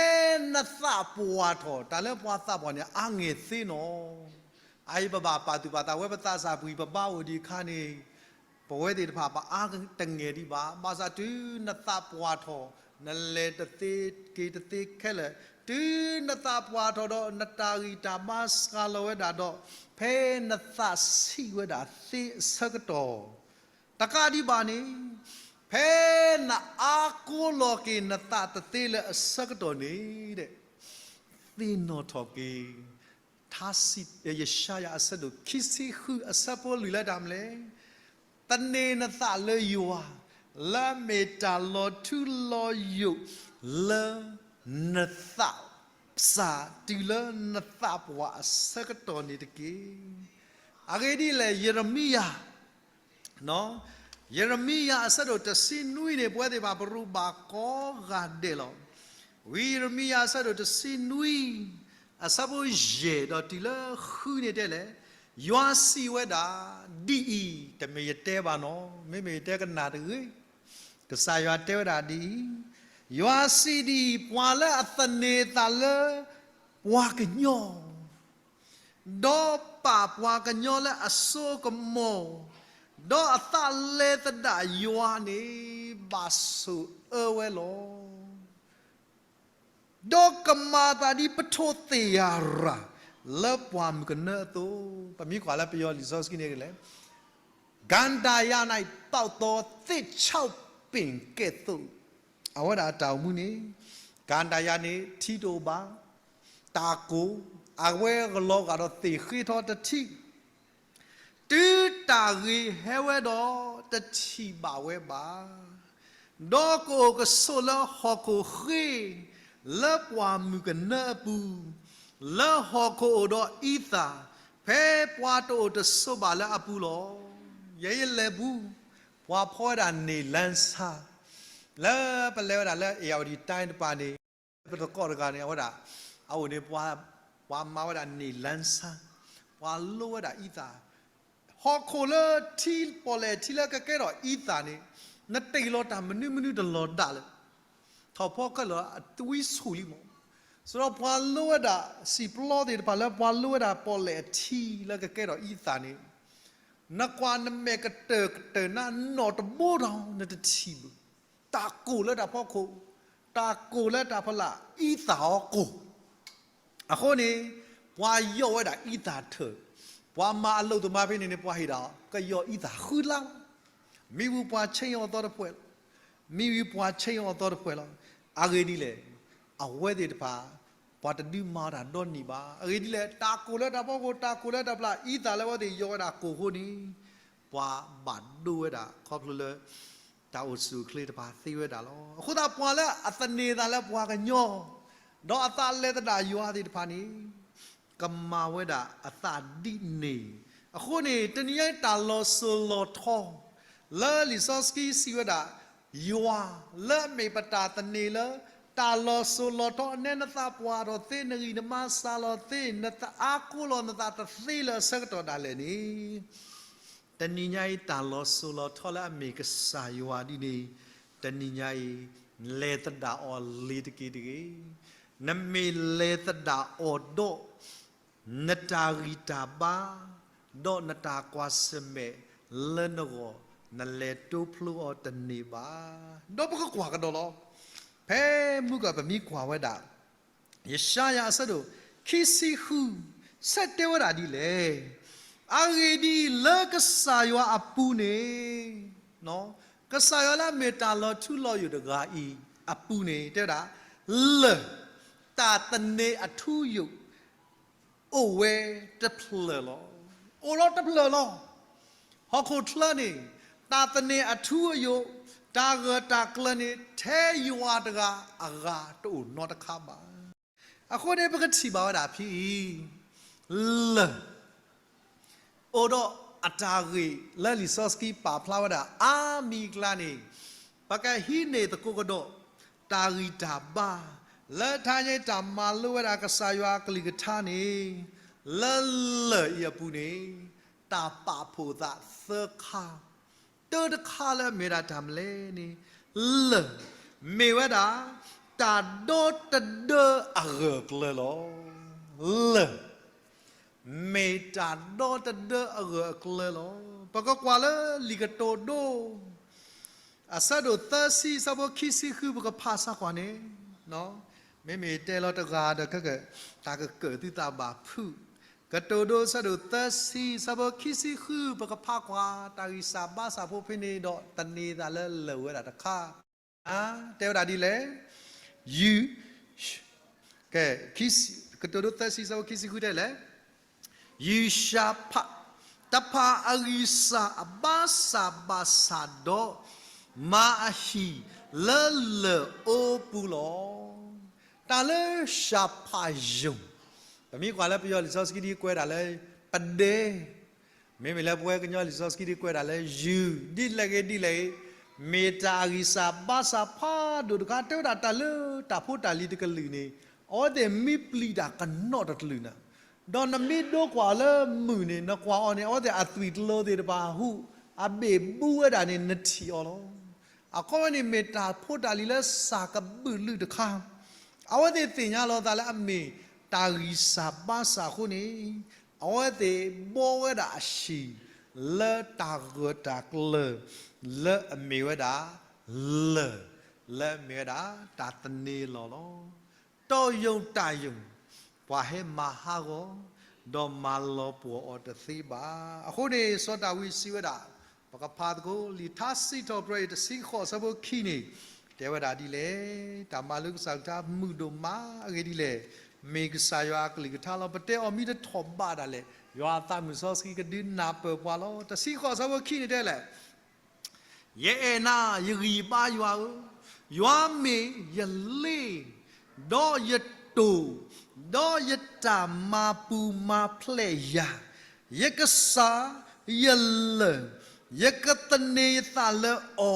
နသးပှၢ်ထီၣ်, တၢ်လၢပှၤသးပှၢ်န့ၣ် အါငဲၢ်သ့နီၤ, အအံၤပဘၣ်ပာ်သူၣ်ပာ်သးဝဲ ပသးစၢ်ပှံၤပဘါအိၣ်ဒံးအခါန့ၣ်, ပဝဲသ့ၣ်တဖၣ်ပအါတငဲၢ်ဒံးဘၣ်, ဘၣ်ဆၣ်တုၤနသးပှၢ်ထီၣ်, နလဲၤတသ့က့ၤတသ့ခဲလၢာ်, တုၤနသးပှၢ်ထီၣ်ဒီး နတၢ်ဂံၢ်တၢ်ဘါစှၤလီၤဝဲဒၣ်ဒီး, ဖဲနသးဆံးဝဲဒၣ်သ့အဆၢကတီၢ် တကးဒံးဘၣ်န့ၣ်, ဖဲနအါကိလီၤက့ၤနသးတသ့လၢအဆၢကတီၢ်န့ၣ်, သ့ၣ်နီၣ်ထီၣ်က့ၤ, ထါစံး, ယၡါယၤအဆၢဒိၣ်ခံဆံဃုအဆၢဖိလွံၢ်လၢတၢ်မနုၤလဲၣ်, သန့ၤနသးလၢယွၤ, လၢအမ့ၢ်တၢ်လီၤထူလီၤယိာ်လၢနသးစၢ် တုၤလၢနသးပှၢ်အဆၢကတီၢ်န့ၣ်တက့ၢ်. အဂ့ၢ်ဒ်လဲၣ် ယံးရမံယၤ ယံးရမံယၤအဆၢဒိၣ်တဆံနွံန့ၣ် ပဝဲသ့ၣ်တဖၣ်ပရူးဘၣ်ကိးဂၤဒဲးလီၤ. ဝံယံးရမံယၤအဆၢဒိၣ်တဆံနွံ အဆၢဖိယဲၢ်ဒီးတုၤလၢဃုန့ၣ်တဲလဲၣ်, ယွၤစံးဝဲဒၣ်ဒ်အံၤ, တမ့ၢ်ယတဲဘၣ်နီၤ, မ့မ့ၢ်ယတဲကနၣ်တဂ့ၤ, ကစၢ်ယွၤတဲဝဲဒၣ်ဒ်အံၤ, ယွၤစံးဒ်အံၤ, ပှၤလၢအသန့ၤအသးလၢပှၤကညီ ဒီးပာ်ပှၤကညီလၢအစိကမီၤ, ဒီးအသးလဲၤသဒၣ်ယွၤန့ၣ် ဘၣ်ဆိၣ်အၢဝဲလီၤ. ဒီးကမၤအသးဒ်ပထိၣ်သ့ၣ်ယၤရၤ လၢပှၢ်မုၢ်ကနၢအသိး, ပမ့ၢ်ကွၢ်လၢပယီၤလံာ်စီဆှံန့ၣ်လဲၣ်, ကန္တာရ၌ပေါက်သောသစ်ခြောက်ပင်ကဲ့သို့, အဝဲဒၣ်အတၢ်အိၣ်မူန့ၣ်, ကန္တာရန့ၣ် ထံတအိၣ်ဘၣ်, တၢ်ကိၢ်, အဝဲကလီၤဂာ်ဒီးသ့ၣ်ဃ့ထီတထံၣ် တၢ်ဂ့ၤဟဲဝဲဒီးတထံၣ်ဘၣ်ဝဲဘၣ်. ဒီးကအိၣ်ကဆိးလၢဟီၣ်ခိၣ်ဃ့, လၢပှၢ်မုၢ်ကနၢအပူၤ, လၢဟီၣ်ခိၣ်အိၣ်ဒီးအံသၣ်, ဖဲပှၤတအိၣ်တဆိးဘၣ်လၢအပူၤလီၤ. ယဲယလဲၤပူၤ, ပှၤဖီဝဲဒၣ်န့ၣ်လၢဆါ, လၢပလဲၤဝဲဒၣ်လၢ အ့ၣ်ယၣ်ဝတံၤ တိုင်း တပၤန့ၣ် ပတကိးတဂၤန့ၣ် အဝဲဒၣ် အအိၣ်န့ၣ် ပှၤမၤဝဲဒၣ်န့ၣ်လၢဆါ, ပှၤလိဝဲဒၣ်အံသၣ်, ဟီၣ်ခိၣ်လၢထံ ပီၣ်လဲၣ်ထံလၢကကဲထီၣ်အံသၣ်န့ၣ်, နတ့ၢ်လီၤတၢ်မနုၤမနုၤတလီၤဒၣ်လၢၤ, ထီၣ်ဖီခဲလၢာ်အသွံဆူၣ်လံမး. စံးဒီးပှၤလိဝဲဒၣ် စံာ်ပျီသ့ၣ်တဖၣ်လၢပှၤလိဝဲဒၣ်ပီၣ်လဲၣ်အထံလၢကကဲထီၣ်အံသၣ်န့ၣ်, နကွၢ်နမဲာ်ကတၢၢ်ကတၢၢ်နၤနီၣ်တဘိဒီးနတထံၣ်ဘၣ်. တၢ်ကိၢ်လၢတၢ်ဖီခိၣ်, တၢ်ကိၢ်လၢတၢ်ဖီလာ်, အံသၣ်အီၤကိၢ်. အဃိန့ၣ် ပှၤယီၣ်ဝဲဒၣ်အံသၣ်ထၢၣ်, ပှၤမၤအလိာ်သမားဖဲန့ၣ်န့ၣ် ပှၤဟ့ၣ်ဒၣ်အီၤ ကယီၣ်အံသၣ်ဃုလါလီၤ. မ့ၢ်ဝံၤပှၤဆ့အီၤသီတဖှဲးလီၤ. မ့ၢ်ဝံၤပှၤဆ့အီၤသီတဖှဲးလီၤ. အဂ့ၢ်ဒ်လဲၣ်, အဝဲသ့ၣ်တဖၣ် ပှၤတဒုးမၤတၢ်ဒီနံၣ်ဘၣ်. အဂ့ၢ်ဒ်လဲၣ်, တၢ်ကိၢ်လၢတၢ်ဖီခိၣ်, တၢ်ကိၢ်လၢတၢ်ဖီလာ်, အံသၣ်လၢအဝဲသ့ၣ်ယီၣ်ဝဲဒၣ်ကိၢ်အဃိန့ၣ်, ပှၤဘၣ်ဒိဝဲဒၣ်ခီဖျိလၢ တၢ်အိၣ်ဆူၣ်အိၣ်ချ့တဖၣ်သ့ဝဲဒၣ်လီၤ. အဃိသတးပှၤလၢအသန့ၤအသးလၢပှၤကညီ, ဒီးအသးလဲၤသဒၣ်ယွၤသ့ၣ်တဖၣ်န့ၣ်, ကမၤဝဲဒၣ်အသးဒ်န့ၣ်. အဃိန့ၣ် တနံၤညါအံၤတၢ်လီၤစိၤလီၤထီ လၢလံာ်စီဆှံစံးဝဲဒၣ်, ယွၤလၢအမ့ၢ်ပတၢ်သန့ၤလၢ တၢ်လီၤစိၤလီၤထီ နဲနသးပှၢ်ထီၣ်သ့, နဂံၢ်နမါစှၤလီၤသ့, နသးအါကိးလီၤနသးတသ့လၢအဆၢကတီၢ်ဒၣ်လဲာ်န့ၣ်, တနံၤညါအံၤတၢ်လီၤစိၤလီၤထီလၢအမ့ၢ်ကစၢ်ယွၤဒ်န့ၣ်, တနံၤညါအံၤ နလဲၤသဒၣ်အီၤလ့ၤတက့ၢ်တဂ့ၤ. နမ့ၢ်လဲၤသဒၣ်အီၤဒီး နတၢ်ဂံၢ်တၢ်ဘါ, ဒီးနတၢ်ကွၢ်ဆၢၣ်မဲာ်လၢနဂီၢ်, နလဲၤတိဖျိအီၤတန့ၢ်ဘၣ်. ဒီးပကကွၢ်ကဒီးလီၤ. ဖဲမုၢ်ကီၢ်ပမ့ၢ်ကွၢ်ဝဲဒၣ် ယၡါယၤအဆၢဒိၣ်ခံဆံဃု ဆၢတဲဝဲဒၣ်ဒ်လဲၣ်. အဂ့ၢ်ဒ်အံၤ, လၢကစၢ်ယွၤအပူၤန့ၣ်, ကစၢ်ယွၤလၢအမ့ၢ်တၢ်လီၤထူလီၤယိာ်တဂၤအံၤအပူၤန့ၣ် တဲဝဲဒၣ်, လၢၢ်, တၢ်သန့ၤအထူအယိာ် အိၣ်ဝဲတဖျၢၣ်လီၤ. အိၣ်လီၤတဖျၢၣ်လီၤ. ဟီၣ်ခိၣ်ချၢန့ၣ်, တၢ်သန့ၤအထူအယိာ်, တၢ်ဂၢၢ်တၢ်ကျၢၤန့ၣ် ထဲယွၤတဂၤအဂၤတအိၣ်နီတခါဘၣ်. အဃိန့ၣ် ပကထံၣ်ဘၣ်ဝဲဒၣ်ဖဲအံၤ, လၢၢ် အိၣ်ဒီးအတၢ်ဂ့ၢ်လၢလံာ်စီဆှံပာ်ဖျါဝဲဒၣ်အါမံၤအကျါန့ၣ်, ပကဟံးန့ၢ်သကိးကဒီး တၢ်ဂံၢ်တၢ်ဘါ, လၢတၢ်ညါတၢ်မၤလိဝဲဒၣ်ကစၢ်ယွၤအကလုၢ်ကထါန့ၣ်, လၢလၢၢ်အံၤအပူၤန့ၣ်, တၢ်ပာ်ဖှိၣ်သးသၢခါ, တၢတခါလၢအမ့ၢ်ဝဲဒၣ်တၢ်မနုၤလဲၣ်န့ၣ်, လၢၢ် မ့ၢ်ဝဲဒၣ် တၢ်ဒီတဒၢအဂၢၢ်အကျၢၤလီၤ. လၢၢ် မ့ၢ်တၢ်ဒီတဒၢအဂၢၢ်အကျၢၤလီၤ. ပကကွၢ်လၢလံာ်ကတိၤဒိ အဆၢဒိၣ်သၢဆံအဆၢဖိခံဆံဃု ပကဖးစ့ၢ်ကီးန့ၣ်, မ့မ့ၢ်တဲလီၤတဂၤဒီး ကက, တၢ်ကကၢၣ်သုသးဘၣ်ဖုး, ကတိၤဒိအဆၢဒိၣ်သၢဆံအဆၢဖိခံဆံဃု ပကဖးကွၢ် တၢ်ဂံၢ်စၢ်ဘါစၢ်ဖိဖဲန့ၣ်ဒီး သန့ၤသးလၢလၢၢ်ဝဲဒၣ်တခါ တဲဝဲဒၣ်ဒ်လဲၣ်, ယုၢ်, ကဲ, ကတိၤဒိသၢဆံအဆၢဖိခံဆံဃုတဲလဲၣ်, ယုၢ်ၡၤဖး, တဖၣ်အဂံၢ်စၢ်အဘါစၢ်ဘၣ်ဆၣ်ဒီး မၤအဟံၣ်လၢလၢၢ်အပူၤလီၤ. တၢ်လၢၡၤဖးယုၢ်, ပမ့ၢ်ကွၢ်လၢပယီၤလံာ်စီဆှံဒ်ကွဲးဒၣ်လၢ ပဒဲ မ့မ့ၢ်လၢပဝဲကညီလံာ်စီဆှံဒ်ကွဲးဒၣ်လၢယုၢ်, ဒ်လဲၣ်ဂ့ၤဒ်လဲၣ်ဂ့ၤ, မ့ၢ်တၢ်အဂံၢ်စၢ်ဘါစၢ်ဖးဒိၣ်တခါ တဲဝဲဒၣ်တၢ်လၢတၢ်ဖိတၢ်လံၤတကလုာ်န့ၣ်, အဝဲသ့ၣ်မံပျံၤတၢ်ကနီၣ်တကလုာ်နၤ, ဒီးနမ့ၢ်ဒိကွၢ်အီၤလၢမုၢ်န့ၣ် နကွၢ်အီၤန့ၣ် အဝဲသ့ၣ်အသွံၣ်ကျိၤသ့ၣ်တဖၣ်ဟူး, အဘ့ၣ်ဘုဝဲဒၣ်န့ၣ် နထံၣ်အီၤလီၤ. အခီဝဲန့ၣ်မ့ၢ်တၢ်ဖိတၢ်လံၤလၢစၢ်ကဘုၣ်လုၢ်တခါ, အဝဲသ့ၣ်သ့ၣ်ညါလီၤသးလၢအမ့ၢ်တၢ်ဂံၢ်စၢ်ဘါစၢ်အဃိန့ၣ်, အဝဲသ့ၣ်ဘှီဝဲဒၣ်အဟံၣ် လၢတၢ်ဂၢၢ်တၢ်ကျၢၤ လၢအမ့ၢ်ဝဲဒၣ် လၢၢ်, လၢအမ့ၢ်ဝဲဒၣ် တၢ်သန့ၤလီၤလီၤ. တီၢ်ယိၣ်တၢ်ယိၣ် ပှၤဟဲမၤဟးဂီၤ ဒီးမၤလီၤပှီၢ်အီၤတသ့ဘၣ်. အဃိန့ၣ် စီၤဒၤဝံးစံးဝဲဒၣ်, ပကဖးသကိး လံာ်ထါစံးထီၣ်ပတြၢၤအံၤ တဆံဃိး အဆၢဖိခံန့ၣ် တဲဝဲဒၣ်ဒ်လဲၣ်. တၢ်မၤလိကစၢ်ကလုၢ်ကထါမုာ်ဒိၣ်မး အဂ့ၢ်ဒ်လဲၣ်, မ့ၢ်ကစၢ်ယွၤအကလုၢ်ကထါလီၤ. ပတဲအီၤမ့ၢ်တထီၣ်ဘးဒၣ်လဲာ် ယွၤအသးမုၢ်စီဆှံကဒုးနၢ်ပၢၢ်ပှၤလီၤ. တဆံဃိး ဆၢဖိခံန့ၣ်တဲလဲၣ်, ယအဲၣ်နၤ ယဂံၢ်ယဘါယွၤဧၢ, ယွၤမ့ၢ်ယလ့ၣ်, ဒီးယတိၢ်, ဒီးယတၢ်မၤပူၤမၤဖျဲးယၤ, ယကစၢ်, ယလၢၢ်, ယကသန့ၤယသးလၢအီ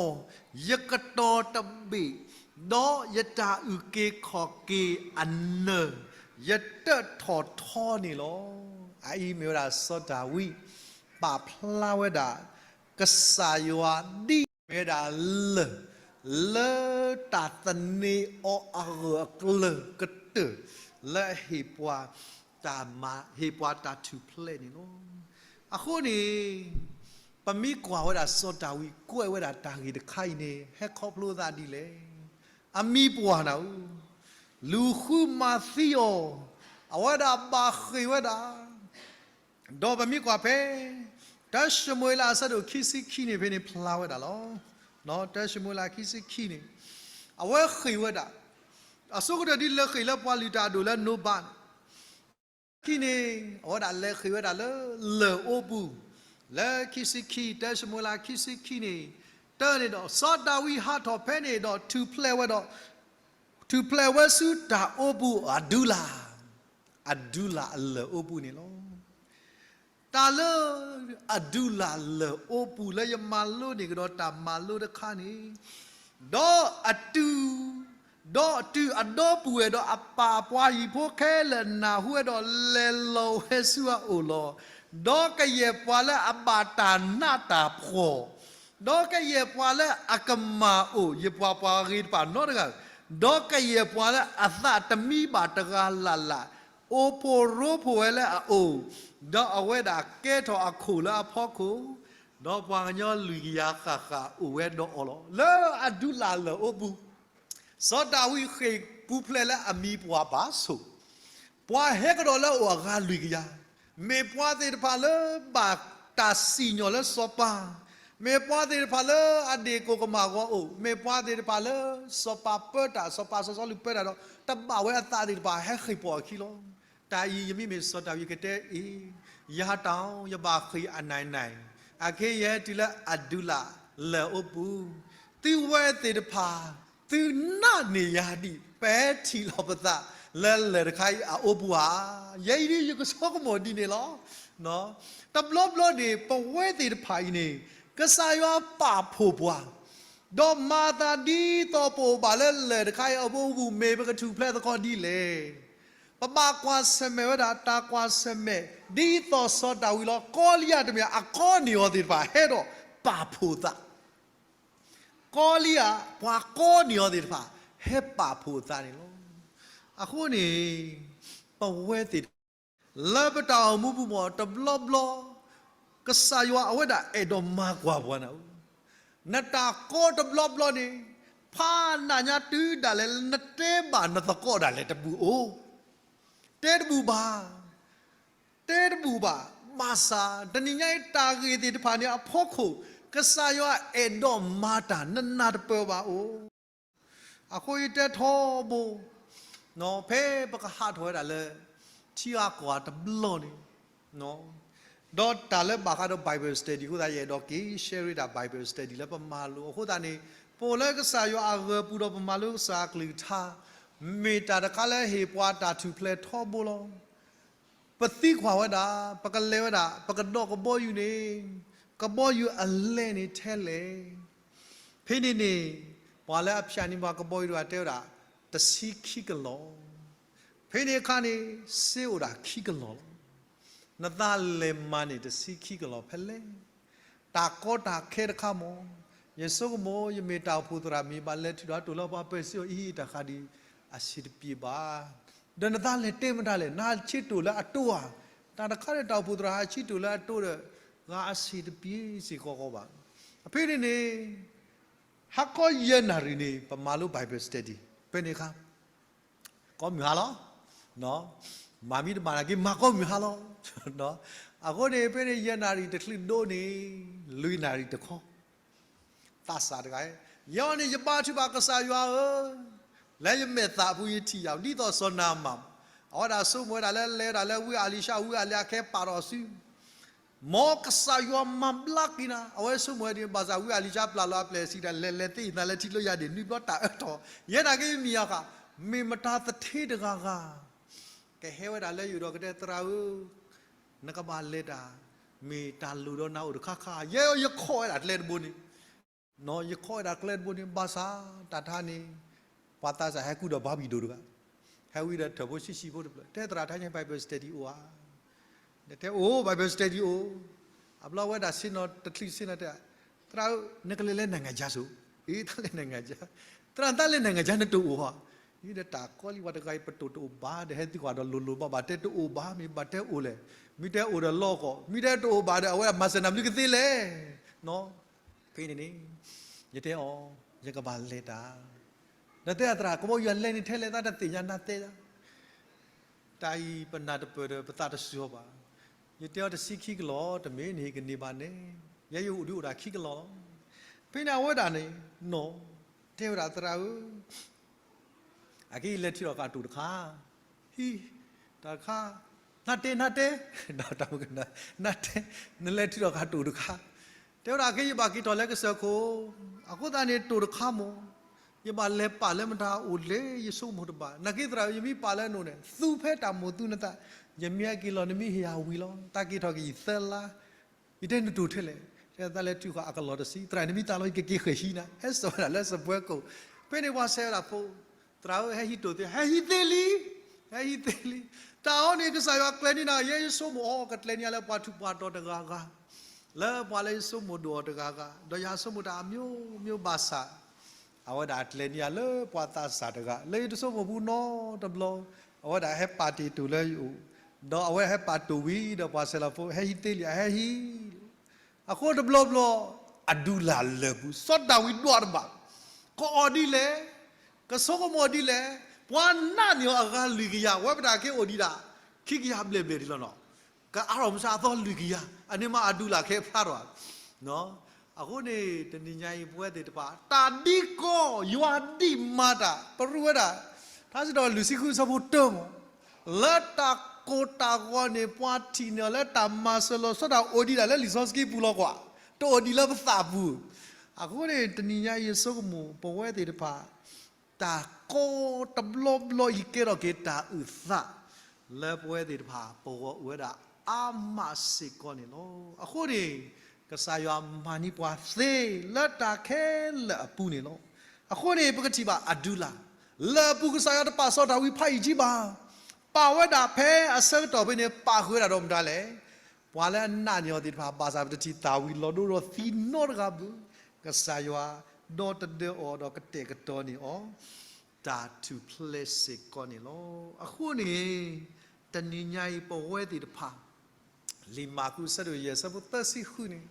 ၤ, ယကတီၤတဘ့ၣ်, ဒီးယတၢ်အုၣ်က့ၤခီၣ်က့ၤအနၢၤ, ယတၢၣ်ထီၣ်ထီန့ၣ်လီၤ. အအံၤမ့ၢ်ဝဲဒၣ်စီၤဒၤဝံး ပာ်ဖျါဝဲဒၣ် ကစၢ်ယွၤဒ်အမ့ၢ်ဝဲဒၣ်လၢၢ် လၢတၢ်သန့ၤအီၤအဂၢၢ်အကျၢၤကတၢၢ် လၢအဟ့ၣ်ပှၤတၢ်မၤ ဟ့ၣ်ပှၤတၢ်ထူၣ်ဖျဲးန့ၣ်လီၤ. အဃိန့ၣ် ပမ့ၢ်ကွၢ်ဝဲဒၣ်စီၤဒၤဝံးကွဲးဝဲဒၣ်တၢ်ဂ့ၢ်တခါအံၤန့ၣ် ဟဲခီဖျိသးဒ်လဲၣ်. အမံၤပှၢ်နၤဧၢ, လူၤဃုမၤသံအီၤ, အဝဲဒၣ်ဘၣ်ဃ့ၢ်ဝဲဒၣ် ဒီးပမ့ၢ်ကွၢ်ဖဲ တၢၡမူၤအ့လးအဆၢဒိၣ်ခံဆံခံန့ၣ် ဖဲန့ၣ်ဖျါဝဲဒၣ်လီၤ. တၢၡမူၤအ့လးခံဆံခံန့ၣ် အဝဲဃ့ၢ်ဝဲဒၣ် အဆိကတၢၢ်ဒ်လဲၤဃ့ၢ်လၢပှၤလုၢ်တၢ်အဒိၣ်လၢနိဘးန့ၣ် ခံန့ၣ် အဝဲဒၣ်လဲၤဃ့ၢ်ဝဲဒၣ်လၢလၢၢ်အိပူၤ လၢခံဆံခံ တၢၡမူၤအ့လးခံဆံခံန့ၣ် တၢ်န့ၣ်ဒီး စီၤဒၤဝံးဟးထီၣ်ဖဲန့ၣ်ဒီးထူၣ်ဖျဲးဝဲဒီး ထူၣ်ဖျဲးဝဲဆူတၢ်အိပူၤအဒူလၢ်, အဒူလၢ်အလၢၢ်အိပူၤန့ၣ်လီၤ. တၢ်လၢအဒူလၢ်လၢၢ်အိပူၤလၢယမၤလိန့ၢ်ကဒီးတၢ်မၤလိတခါန့ၣ်, ဒီးအတုၤ, ဒီးတုၤအဒီပုၢ်ဝဲၢ်ဒီးအပၢ်အပှၤဟံၣ်ဖိခဲလၢာ်နၢ်ဟူဝဲဒီးလဲၤလီၤဝဲဆူအအိၣ်လီၤ. ဒီးကယဲၢ်ပှၤလၢအဘၣ်တၢ်နးတၢ်ဖှီၣ် ဒီးကယဲၢ်ပှၤလၢအကမၢ်အိၣ် ယပှၤပှၤဂ့ၤတဖၣ်နီတဂၤ, ဒီးကယဲၢ်ပှၤလၢအသးတမံဘၣ်တဂၤလၢ်လၢ်, အိၣ်ဖှိၣ်ရိဖှိၣ်ဝဲလၢအအိၣ်, ဒီးအဝဲဒၣ်ကဲထီၣ်အခိၣ်လၢအဖီခိၣ်, ဒီးပှၤကညီလွံၢ်ကယၤဃၣ်ဃၣ်အိၣ်ဝဲဒီးအီၤလီၤ. လၢအဒူလၢ်လၢၢ်အိပူၤ စီၤဒၤဝံးဃ့ၢ်ပူၤဖျဲးလၢအမံၤပှၢ်ဘၣ်ဆိၣ်, ပှၤဟဲကဒီးလၢအအိၣ်အဂၤလွံၢ်ကယၤ, မ့ၢ်ပှၤသ့ၣ်တဖၣ်လၢဘၣ်တၢ်စံၣ်ညီၣ်လၢစီၤပၤ, မ့ၢ်ပှၤသ့ၣ်တဖၣ်လၢအဒ့ၣ်ကိၣ်ကမၣ်ဂီၤအိၣ်, မ့ၢ်ပှၤသ့ၣ်တဖၣ်လၢစီၤပၤပၢတၢ် စီၤပၤစီၤစီလူးပၢတၢ်ဒီး တဘၣ်ဝဲအသးသ့ၣ်တဖၣ်ဟဲဃ့ၢ်ပိာ်အခံလီၤ. တၢ်အံၤယမ့မ့ၢ်စီၤဒၤဝံးကတဲအံၤ, ယၤတၢ်ယဘၣ်ဃ့ၢ်အနၢၤနၢၤ, အခဲယဟဲတုၤလၢအဒူလၢ်လၢၢ်အိပူၤ, သုဝဲသ့ၣ်တဖၣ် သုနာ်န့ၢ်ယၤဒံး ပဟဲထံၣ်လီၤပသးလၢလၢၢ်တခါအံၤအအိပူၤဧါ. ယဲအံၤဒ်ယကဆိကမိၣ်ဒ်န့ၣ်လီၤ. တဘျီဘျီန့ၣ် ပဝဲသ့ၣ်တဖၣ်အံၤန့ၣ် ကစၢ်ယွၤပာ်ဖှိၣ်ပှၤ, ဒီးမၤသးဒ်သိးပအိၣ်ဘၣ်လၢလၢၢ်တခါအံၤအအိပူၤ မ့ၢ်ပကထူၣ်ဖျဲးသကိးဒ်လဲၣ်. ပဘၣ်ကွၢ်ဆၢၣ်မဲာ်ဝဲဒၣ် တၢ်ကွၢ်ဆၢၣ်မဲာ် ဒ်သိးစီၤဒၤဝံးလီၤ. ကီလံယၤတမ့ၢ် အကီန့ၢ်အီၤသ့ၣ်တဖၣ် ဟဲဒီးပာ်ဖှိၣ်သး ကီလံယၤ ပှၤကီန့ၢ်အီၤသ့ၣ်တဖၣ် ဟဲပာ်ဖှိၣ်သးန့ၣ်လီၤ. အဃိန့ၣ် ပဝဲသ့ၣ်တဖၣ် လၢပတၢ်အိၣ်မူပူၤမ့ၢ်တဘျီဘျီ ကစၢ်ယွၤအဝဲဒၣ်အဲၣ်ဒိးမၤကွၢ်ပှၤနၤဧၢ, နတၢ်ကီတဘျီဘျီန့ၣ် ဖးနးညါတုၤဒၣ်လဲာ် နတဲဘၣ်နသကိးဒၣ်လဲာ်တဘူၣ်အိၣ်, တဲတဘူၣ်ဘၣ် တဲတဘူၣ်ဘၣ်, ဘၣ်ဆၣ် တနံၤညါအံၤတၢ်ဂ့ၢ်သ့ၣ်တဖၣ်န့ၣ်အဖီခိၣ် ကစၢ်ယွၤအဲၣ်ဒိးမၤတၢ် နနၢ်တပၢၢ်ဘၣ်အိၣ်. အဃိယတဲထီဘိ ဖဲပကဟးထီၣ်ဝဲဒၣ်လၢ ထံဂၤကီၢ်ဂၤတဘျီန့ၣ် ဒီးတၢ်လၢဘၣ်ဃးဒီး Bible study အဃိသတး ယအဲၣ်ဒိးက့ၤ share ဒၣ် Bible study လၢပမၤလိအဃိသတးန့ၣ် ပအိၣ်လၢကစၢ်ယွၤအဂၢၤပူၤဒီးပမၤလိကစၢ်အကလုၢ်ကထါ မ့ၢ်တၢ်တခါလၢဟ့ၣ်ပှၤတၢ်ထူၣ်ဖျဲးထီဘိလီၤ. ပသံကွၢ်ဝဲဒၣ် ပကလဲၤဝဲဒၣ် ပကဒီးကဘီယူၤန့ၣ် ကဘီယူၤအလဲန့ၣ်ထဲလဲၣ်. ဖဲန့ၣ်န့ၣ် ပှၤလၢအဖၠးန့ၢ်ပှၤကဘီယူၤတဂၤတဲဝဲဒၣ် တဆံခံကလီၤ. ဖဲန့ၣ်အခါန့ၣ် စ့အိၣ်ဒၣ်ခံကလီၤလီၤ. နသးလဲၤမၤန့ၢ်တဆံခံကလီၤဖဲလဲၣ်. တၢ်ကီတၢ်ခဲတခါမ့ၢ် ယဆိကမိၣ် ယမ့ၢ်တၢ်အိၣ်ဖှိၣ်သရၣ်မ့ၢ်ဘၣ်လဲၤထုးဒီးတိၢ်လၢပှၤပၢၤစ့အီၤအံၤ တၢ်ဃးဒံးအဆံးတပျ့ၤဘၣ်. ဒီးနသးလဲၤတဲမတၤလဲၣ် နဆံးတိၢ်လၢအတိၢ်ဧါ. တၢ်တခါန့ၣ်တၢ်အိၣ်ဖှိၣ်သရၣ်ဟးဆံးတိၢ်လၢအတိၢ်ဒီး ဂၤအဆံးတပျ့ၤစ့ၢ်ကီးကီးဘၣ်. အဖဲန့ၣ်န့ၣ် ဟါခီယဲၢ်နၣ်ရံၣ်န့ၣ် ပမၤလိ Bible study ဖဲန့ၣ်အခါ ကိးမုၢ်ဟါလီၤ. မၤမံတမၤနာ်က့ မၤကိးမုၢ်ဟါလီၤ. အဃိန့ၣ် ဖဲန့ၣ်ယဲၢ်နၣ်ရံၣ်တချုးဒိၣ်န့ၣ် လွံၢ်နၣ်ရံၣ်တခီ သးစၢ်တဂၤ, ယဲအံၤန့ၣ် ယဘါထုကဖၣ်ကစၢ်ယွၤဧၢ, လၢယမဲာ်သၣ်အပူၤယထံၣ်ယၤ ဒ်သိးစီၤနၤမၣ်, အဝဲဒၣ်ဆိကမိၣ်ဝဲဒၣ်လၢလဲၤဝဲဒၣ်လၢဝံအလံၤၡါ ဝံအလံၤၡါခဲပာ်ထီၣ်စု မ်ကစၢ်ယွၤမၤဘျါက့ၤနၤ, အဝဲဆိကမိၣ်ဝဲဒ်န့ၣ် ဘၣ်ဆၣ်ဝံအလံၤၡါပျၢ်လီၤအပျဲၢ်စံးဒၣ် လဲၤလဲၤသ့ၣ် ယသးလဲၤထံၣ်လိာ်ယၤဒ်န့ၣ် ဘျီတၢ်အၢထီၣ် ယဲဒၣ်က့ၤမံၤယၤဃာ် မ့ၢ်မတၤသထ့တဂၤဂၤ ကဟဲဝဲဒၣ်လၢယအိၣ်ဒီးကတဲသရၣ်ဧၢ, နကဘၣ်လဲၤတၢ်, မ့ၢ်တၢ်လိၣ်ဒီးနၤအိၣ်တခါခါ ယဲယခီၣ်ဝဲဒၣ်ကျဲတဘိန့ၣ် ယခီၣ်ဝဲဒၣ်ကျဲတဘိန့ၣ် ဘၣ်ဆၣ်တၢ်တခါန့ၣ် ပှၤသးစၢ်ဟဲကူဒီးဘါဘံၣ်ဒိၣ်တဂၤ, ဟဲဝံဒီးထၢၣ်ဖိဆံးဆံးဖိတဖျၢၣ် တဲသရၣ် ထဲညါ Bible study အိၣ်ဧါ, တဲအိၣ် Bible study အိၣ်, အဘျီဝဲဒၣ်ဆ့ၣ်နီၤတချုးဆ့ၣ်နီၤတဲ သရၣ်ဧၢ, နကလဲၤလၢ နိုင်ငံခြား စိၤ, အ့ တၢ်လဲၤ နိုင်ငံခြား, သရၣ် တၢ်လဲၤ နိုင်ငံခြာ် နတအိၣ်ဘၣ်, အံၤဒီးတၢ်ကီလံ ပှၤတဂၤအံၤ ပတိၢ်တအိၣ်ဘၣ်ဒီး ဟဲသံကွၢ်ဒီးလိၤလိၤဘၣ်ဘၣ် တဲတအိၣ်ဘၣ် မ့ၢ်ဘၣ်တဲအိၣ်လဲၣ်, မ့ၢ်တဲအိၣ်ဒီးလီၢ်ကီၢ် မ့ၢ်တဲတအိၣ်ဘၣ်ဒီး အဝဲဒၣ်မၤစၢၤနၤမနုၤကသ့လဲၣ်, ဖဲန့ၣ်န့ၣ် ယတဲအီၤ ယကဘၣ်လဲၤတၢ်, ဒီးတဲသရၣ် ကဘီယူၤလဲၤန့ၣ်ထဲလဲၣ် သးတသ့ၣ်ညါနၤတဲယၤ တၢ်အံၤပနၢ်တပၢၢ်ဒီးပသးတစူၤအီၤဘၣ်, ယတဲအီၤတဆံခံကလီၢ် တမ့ၢ်နဟ့ၣ်ကန့ၢ်ဘၣ်န့ၣ်, ယဲယအိၣ်ဒံးအိၣ်ဒၣ်ခံကလီၢ်လီၤ, ဖဲန့ၣ်အဝဲဒၣ်န့ၣ် နီၢ် တဲဝဲဒၣ်သရၣ်ဧၢ အက့ၤလဲၤထံၣ်ထီၣ်ဃာ်တိၢ်တခါ, ဟံး, တၢ်တခါ, နတဲ နတဲ, ဒီးတၢ်မကနၣ်, နတဲ, နလဲၤထံၣ်ထီၣ်ဃာ်တိၢ်တခါ, တဲဝဲဒၣ်အက့ၤ ယဘၣ်က့ၤထီၣ်လၢကစၢၢ်ခိၣ်, အဃိသတးန့ၣ် တိၢ်တခါမ့ၢ်, ယဘၣ်လဲၤပာ်လၢမတၤအိၣ်လဲၣ် ယဆိကမိၣ်တဘၣ်, နာ်က့သရၣ်ဧၢ ယမ့ၢ်ပာ်လၢနအိၣ်န့ၣ် သူဖဲတၢ်မိၣ်သူနသး, ယမ့ၢ်ဟဲက့ၤလီၤ နမ့ၢ်ဟ့ၣ်ယၤဝံၤလီၤ, သးက့ၤထီၣ်က့ၤယသၢလါ ယတဲနတိၢ်ထဲလဲၣ်, တဲသးလဲၤထံၣ်ဃာ်အကလီၢ်တဆံ, သရၣ် နမ့ၢ်သးလီၤ ယကက့ၤဃဲၤဟံးနၤ, ဟဲစိာ်ဝဲဒၣ်လၢစပွဲကိး, ဖဲန့ၣ်ပှၤဆဲးဝဲဒၣ်ဖိ, သရၣ်ဧၢ ဟဲဟံးတိၢ်သ့, ဟဲဟံးသ့လံ, ဟဲဟံးသ့လံ, တၢ်အီၤန့ၣ် ကစၢ်ယွၤကျဲၤန့ၢ်နၤ, ယဲယဆိကမိၣ်အီၤ ကကျဲၤန့ၢ်ယၤလၢပှၤထူးပှၤတီၤတဂၤဂၤ, လၢပှၤလၢယဆိကမိၣ်ဒိၣ်အီၤတဂၤဂၤ, ဒီးယၤဆိကမိၣ်တၢ်အမျိုးမျိုးဘၣ်ဆၣ် အဝဲဒၣ်ကျဲၤန့ၢ်ယၤလၢပှၤသးစၢ်တဂၤ လၢယတဆိကမိၣ်ဘူးနီတဘျီ, အဝဲဒၣ်ဟဲပာ်တ့ၢ်တိၢ်လၢယအိၣ်, ဒီးအဝဲဟဲပာ်တိၢ်ဝံၤဒီးပှၤဆဲးလီၤဖိ ဟဲဟံးသ့လံ အဟဲဟံး, အဃိတဘျီဘျီ, အဒူလၢ်လၢာ်ပူၤ စီၤဒၤဝံးဒွးတဘၣ်, ကအီၣ်ဒ်လဲၣ်, ကဆိကမိၣ်ဒ်လဲၣ်, ပှၤနာ်န့ၢ်အီၤအဂၤလွံၢ်ကယၤ, ဝဲပတၢ်က့ၤအိၣ်ဒံးဒၣ် ခံကယၤဘျဲၣ်ဘျဲၣ်ဒ်လီၤနီၤ, ကအါထီၣ်မုၢ်ဆါအသီလွံၢ်ကယၤ, အန့ၣ်မးအဒူလၢ်ခဲဖျါထီၣ်, အဃိန့ၣ် တနံၤညါအံၤပဝဲသ့ၣ်တဖၣ် တၢ်ဒ်ကီ ယွၤဒ်မၤတၢ် ပရူဝဲဒၣ်, ထါစံးထီၣ်လွံၢ်ဆံဃုအဆၢဖိတၢမး, လၢတၢ်ကိၢ်တၢ်ဂီၤန့ၣ် ပှၤထံၣ်န့ၢ်အီၤလၢတၢ်မၤစၢၤလီၤဆီဒၣ် အိၣ်ဒံးဒၣ်လၢလံာ်စီဆှံပူၤလီၤကွၢ်, တအိၣ်ဒံးလၢပသးပူၤ, အဃိန့ၣ် တနံၤညါအံၤ ယဆိကမိၣ် ပဝဲသ့ၣ်တဖၣ် တၢ်ကီတဘျီဘျီအံၤ ကဲထီၣ်က့ၤတၢ်အုၣ်သး လၢပဝဲသ့ၣ်တဖၣ် ပဂီၢ်အိၣ်ဝဲဒၣ်အါမးစ့ၢ်ကီးန့ၣ်လီၤ. အဃိန့ၣ် ကစၢ်ယွၤမၤန့ၢ်ပှၤသ့လၢတၢ်ခဲလၢာ်အပူၤန့ၣ်လီၤ. အဃိန့ၣ် ပကထံၣ်ဘၣ်အဒူလၢ် လၢအပူၤ ကစၢ်ယွၤတပာ်စီၤဒၤဝံးဖးယံာ်ကံဘၣ်. ပာ်ဝဲဒၣ်ဖဲအဆၢကတီၢ်ဖဲန့ၣ် ပာ်ဃုာ်ဝဲဒၣ်ဒီးမတၤလဲၣ်. ပှၤလၢအနာ်န့ၢ်အီၤသ့ၣ်တဖၣ် ဘၣ်ဆၣ်ပတထံၣ်သၣ်ဝံၤလီၤဒိဒီးသံနီတဂၤဘၣ်. ကစၢ်ယွၤဒီတဒၢအီၤဒီးကတဲာ်ကတီၤန့ၢ်အီၤ တၢ်ထူၣ်ဖျဲးစ့ၢ်ကီးန့ၣ်လီၤ. အဃိန့ၣ် တနံၤညါအံၤပဝဲသ့ၣ်တဖၣ် လံာ်မၢ်ကူး အဆၢဒိၣ်ယဲၢ် အဆၢဖိသၢဆံဃုန့ၣ်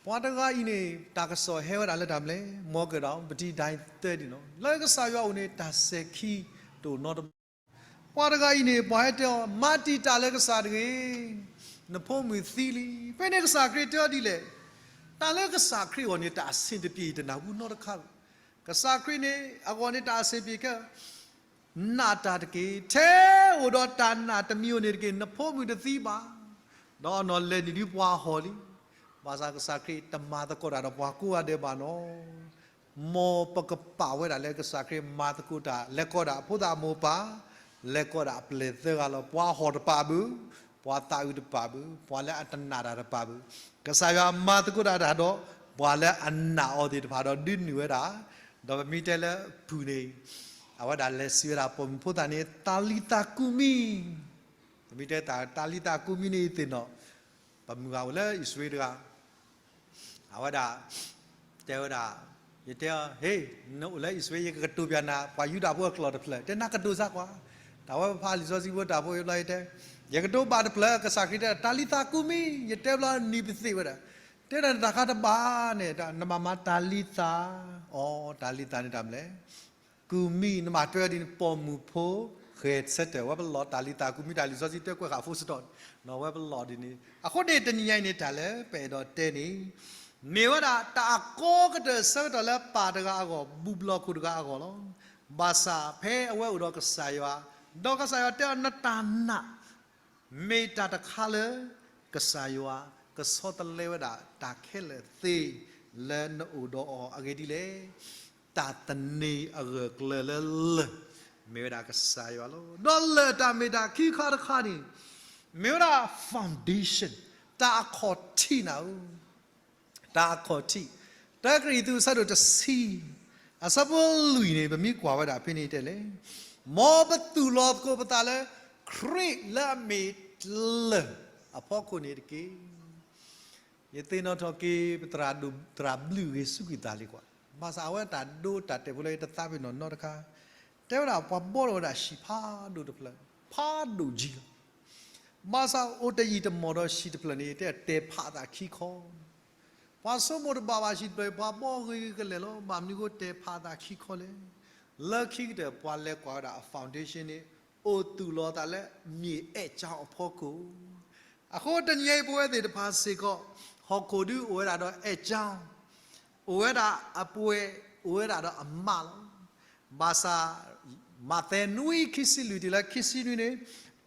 ပှၤတဂၤအံၤန့ၣ် တၢ်ကစီၣ်ဟဲဝဲဒၣ်လၢတၢ်မနုၤလဲၣ်, မီၤကၢၢ်ဒီး ပတံၤဒၣ်သၢဒ်န့ၣ်လီၤ. လၢကစၢ်ယွၤအအိၣ်န့ၣ် တၢ်စဲၤခံတအိၣ်နီတဘျီ. ပှၤတဂၤအံၤန့ၣ် ပှၤဟဲတဲအီၤ မၤတံာ်တာ်လၢကစၢ်တဂ့ၤ, နဖိမုၣ်သံလံ. ဖဲန့ၣ်ကစၢ်ခရံာ်တဲအီၤဒ်လဲၣ်, တၢ်လၢကစၢ်ခရံာ်အဂီၢ်န့ၣ် တၢ်အဆ့ၣ်တပျ့ၤတနၢ်ဟူနီတခါလီၤ. ကစၢ်ခရံာ်န့ၣ် အဂီၢ်န့ၣ် တၢ်အဆ့ၣ်တပျ့ၤခဲ နာ်တၢ်တက့ၢ်, ထဲအိၣ်ဒီးတၢ်နာ်တမံၤဧိၤန့ၣ်တက့ၢ်, နဖိမုၣ်တသံဘၣ်. ဒီးအနီၢ်လဲၤနုာ်ဒ်ပှၤဟီၣ်လံ. ဘၣ်ဆၣ်ကစၢ်ခရံာ်တမၤသကိးတၢ်ဒီးပှၤကိးဂၤဒဲးဘၣ်နီၤ. မ်ပကပာ်ဝဲဒၣ်လၢကစၢ်ခရံာ်မၤသကိးတၢ်, လဲၤကိးဒၣ်အဖိသၣ်အမိၢ်ပၢ်, လဲၤကိးဒၣ်အပျဲၢ်သၢဂၤလီၤ. ပှၤဟီၣ်တပာ်ဘၣ်, ပှၤသးအုးတပာ်ဘၣ်, ပှၤလၢအတနာ်တၢ်တပာ်ဘၣ်. ကစၢ်ယွၤမၤသကိးတၢ်တၢ်ဒီး ပှၤလၢအနာ်အီၤသ့ၣ်တဖၣ်ဒီး ဒုးနုာ်ဝဲဒၣ်, ဒီးပမ့ၢ်တဲလၢအဖုၣ်န့ၣ် အဝဲဒၣ်လဲၤစံးဝဲဒၣ်ပိာ်မုၣ်ဖိသၣ်န့ၣ် တၤလံၤသး ကူမံ, ပမ့ၢ်တဲတၤလံၤသး ကူမံ န့ၣ်အံၤသ့ၣ်နီၣ်, ပမုၢ်ဂၤအိၣ်လၢအံၣ်စရ့လးတဂၤ အဝဲဒၣ် တဲဝဲဒၣ်, ယတဲအီၤ ဟ့ၣ်, နအိၣ်လၢအံၣ်စရ့လး ယကကတိၤပျးနၤ ပှၤယူဒၤဖိအကျိာ်တဖျၢၣ်, တဲနၤကတိၤစၢ်ကွၢ်, တၢ်ဝဲပဖးလံာ်စီဆှံဖိတၢ်ဖိအံၤဘျီယတဲ, ယကတိၤဘၣ်တဖျၢၣ် ကစၢ်ခရံာ်တဲ တၤလံၤသး ကူမံ, ယတဲဘျီနံၤပသ့ၣ်ဝဲဒၣ်, တဲဒၣ်နတၢ်ခါတဘၣ်န့ၣ် နဘၣ်မၤတၤလံၤသး, အိ တၤလံၤသးန့ၣ်တၢ်မနုၤလဲၣ် ကူမံ, နဘၣ်တဲဒ်န့ၣ် ပိာ်မုၣ်ဖိ ဂဲၤဆၢထၢၣ်, ဝဲပလီၢ်တၤလံၤသး ကူမံ တၢ်လံာ်စီဆှံတဲကွဲးဃာ် full stop, ဝဲပလီၢ်ဒ်န့ၣ်. အဃိန့ၣ် တနံၤညါအံၤန့ၣ် တၢ်လၢပအဲၣ်ဒိးတဲန့ၣ် မ့ၢ်ဝဲဒၣ်တၢ်အကိးကတၢၢ်ဆၢကတီၢ်လၢပၢ်တဂၤအဂီၢ်, ဘူၣ်ဘျီၣ်ခိၣ်တဂၤအဂီၢ်လီၤ. ဘၣ်ဆၣ်ဖဲအဝဲအိၣ်ဒီးကစၢ်ယွၤ ဒီးကစၢ်ယွၤတဲအီၤ နတၢ်နာ် မ့ၢ်တၢ်တခါလၢ ကစၢ်ယွၤ ကဆီတလဲဝဲဒၣ်တၢ်ခဲလၢာ်သ့ လၢနအိၣ်ဒီးအီၤအဂ့ၢ်ဒ်လဲၣ်. တၢ်သန့ၤအဂၢၢ်အကျၢၤလၢလၢၢ် မ့ၢ်ဝဲဒၣ်ကစၢ်ယွၤလီၤ. ဒီးလၢၢ်တၢ်မ့ၢ်တၢ်ခံခါတခါန့ၣ် မ့ၢ်ဝဲဒၣ် foundation တၢ်အခီၣ်ထံးနၤဧၢ တၢ်အခီၣ်ထံး, တၢကရံၣ်သူးအဆၢဒိၣ်တဆံ အဆၢဖိလွံၢ်န့ၣ် ပမ့ၢ်ကွၢ်ဝဲဒၣ်ဖဲန့ၣ်တဲလဲၣ်, မ်ပသူၣ်လီၤသကိးပသးလၢ ခရံာ်လၢအမ့ၢ်လၢၢ်အဖီခိၣ်န့ၣ်တက့ၢ်. ယသ့ၣ်နီၣ်ထီၣ်က့ၤ ပသရၣ်ဒိၣ်သရၣ်ဘျုးဂ့ၤဆူကွံာ်သးလံကွၢ်, ဘၣ်ဆၣ်အဝဲတၢ်ဒိတၢ်တဲာ်ဖိလၢယတသးပ့ၤနီၣ်နီတခါ, တဲဝဲဒၣ်ပှၤဘှီထီၣ်ဝဲဒၣ်ဟံၣ်ဖးဒိၣ်တဖျၢၣ်, ဖးဒိၣ်ကံလီၤ. ဘၣ်ဆၣ်အိၣ်တယံာ်တမီၢ်ဒီးဟံၣ်တဖျၢၣ်န့ၣ် တဲတဲာ်ဖးအသးခံခီ ပှၤဆိကမိၣ်တဘၣ်ဘၣ်ဟံၣ်တဖျၢၣ် ပှၤဘှီဂ့ၤဂ့ၤကလဲာ်လီၤ. ဘၣ်မနုၤအဃိတဲဖးအသးခံခီလဲၣ်. လၢခံကတၢၢ်ပှၤလဲၤကွၢ်ဝဲဒၣ်အ foundation န့ၣ် အိၣ်သူၣ်လီၤသးလၢ မြေအဲၣ်ကြောင်း အဖီခိၣ်. အဃိတနံၤအံၤပဝဲသ့ၣ်တဖၣ်စ့ၢ်ကီး ဟီၣ်ခိၣ်ဒုးအိၣ်ဝဲဒၣ်ဒီး အဲၣ်ကြောင်း, အိၣ်ဝဲဒၣ်အပှဲၤ, အိၣ်ဝဲဒၣ်ဒီးအမးလီၤ. ဘၣ်ဆၣ် မးသဲနွံ ခံဆံလွံၢ်တုၤလၢခံဆံနွံန့ၣ်,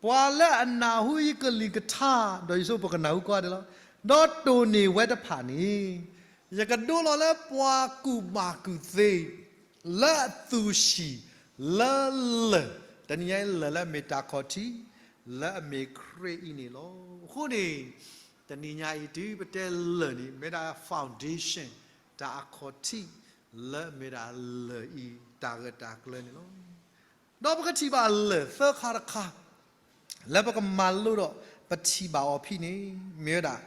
ပှၤလၢအနၢ်ဟူယကလုၢ်ကထါ, ဒီးယဆိပကနၢ်ဟူကိးဂၤဒဲးလီၤ, ဒီးတိၢ်န့ၢ်ဝဲတဖၣ်န့ၣ်, ယကဒိလီၤလၢပှၤကူၣ်ဘၣ်ကူၣ်သ့ လၢအသူၣ်ဟံၣ်လၢလၢၢ်, တနံၤညါအံၤလၢၢ်လၢအမ့ၢ်တၢ်ခီၣ်ထံး လၢအမ့ၢ်ခရံာ်အံၤန့ၣ်လီၤ. အဃိန့ၣ် တနံၤညါအံၤတုၤပတဲလၢၢ်န့ၣ် မ့ၢ်ဒၣ် foundation တၢ်အခီၣ်ထံး လၢအမ့ၢ်ဒၣ်လၢၢ်အံၤ တၢ်ဂၢၢ်တၢ်ကျၢၤန့ၣ်လီၤ. ဒီးပကထံၣ်ဘၣ်လၢၢ်သၢခါတခါ လၢပကမၤလိဒီးပထံၣ်ဘၣ်အီၤဖဲန့ၣ် မ့ၢ်ဝဲဒၣ်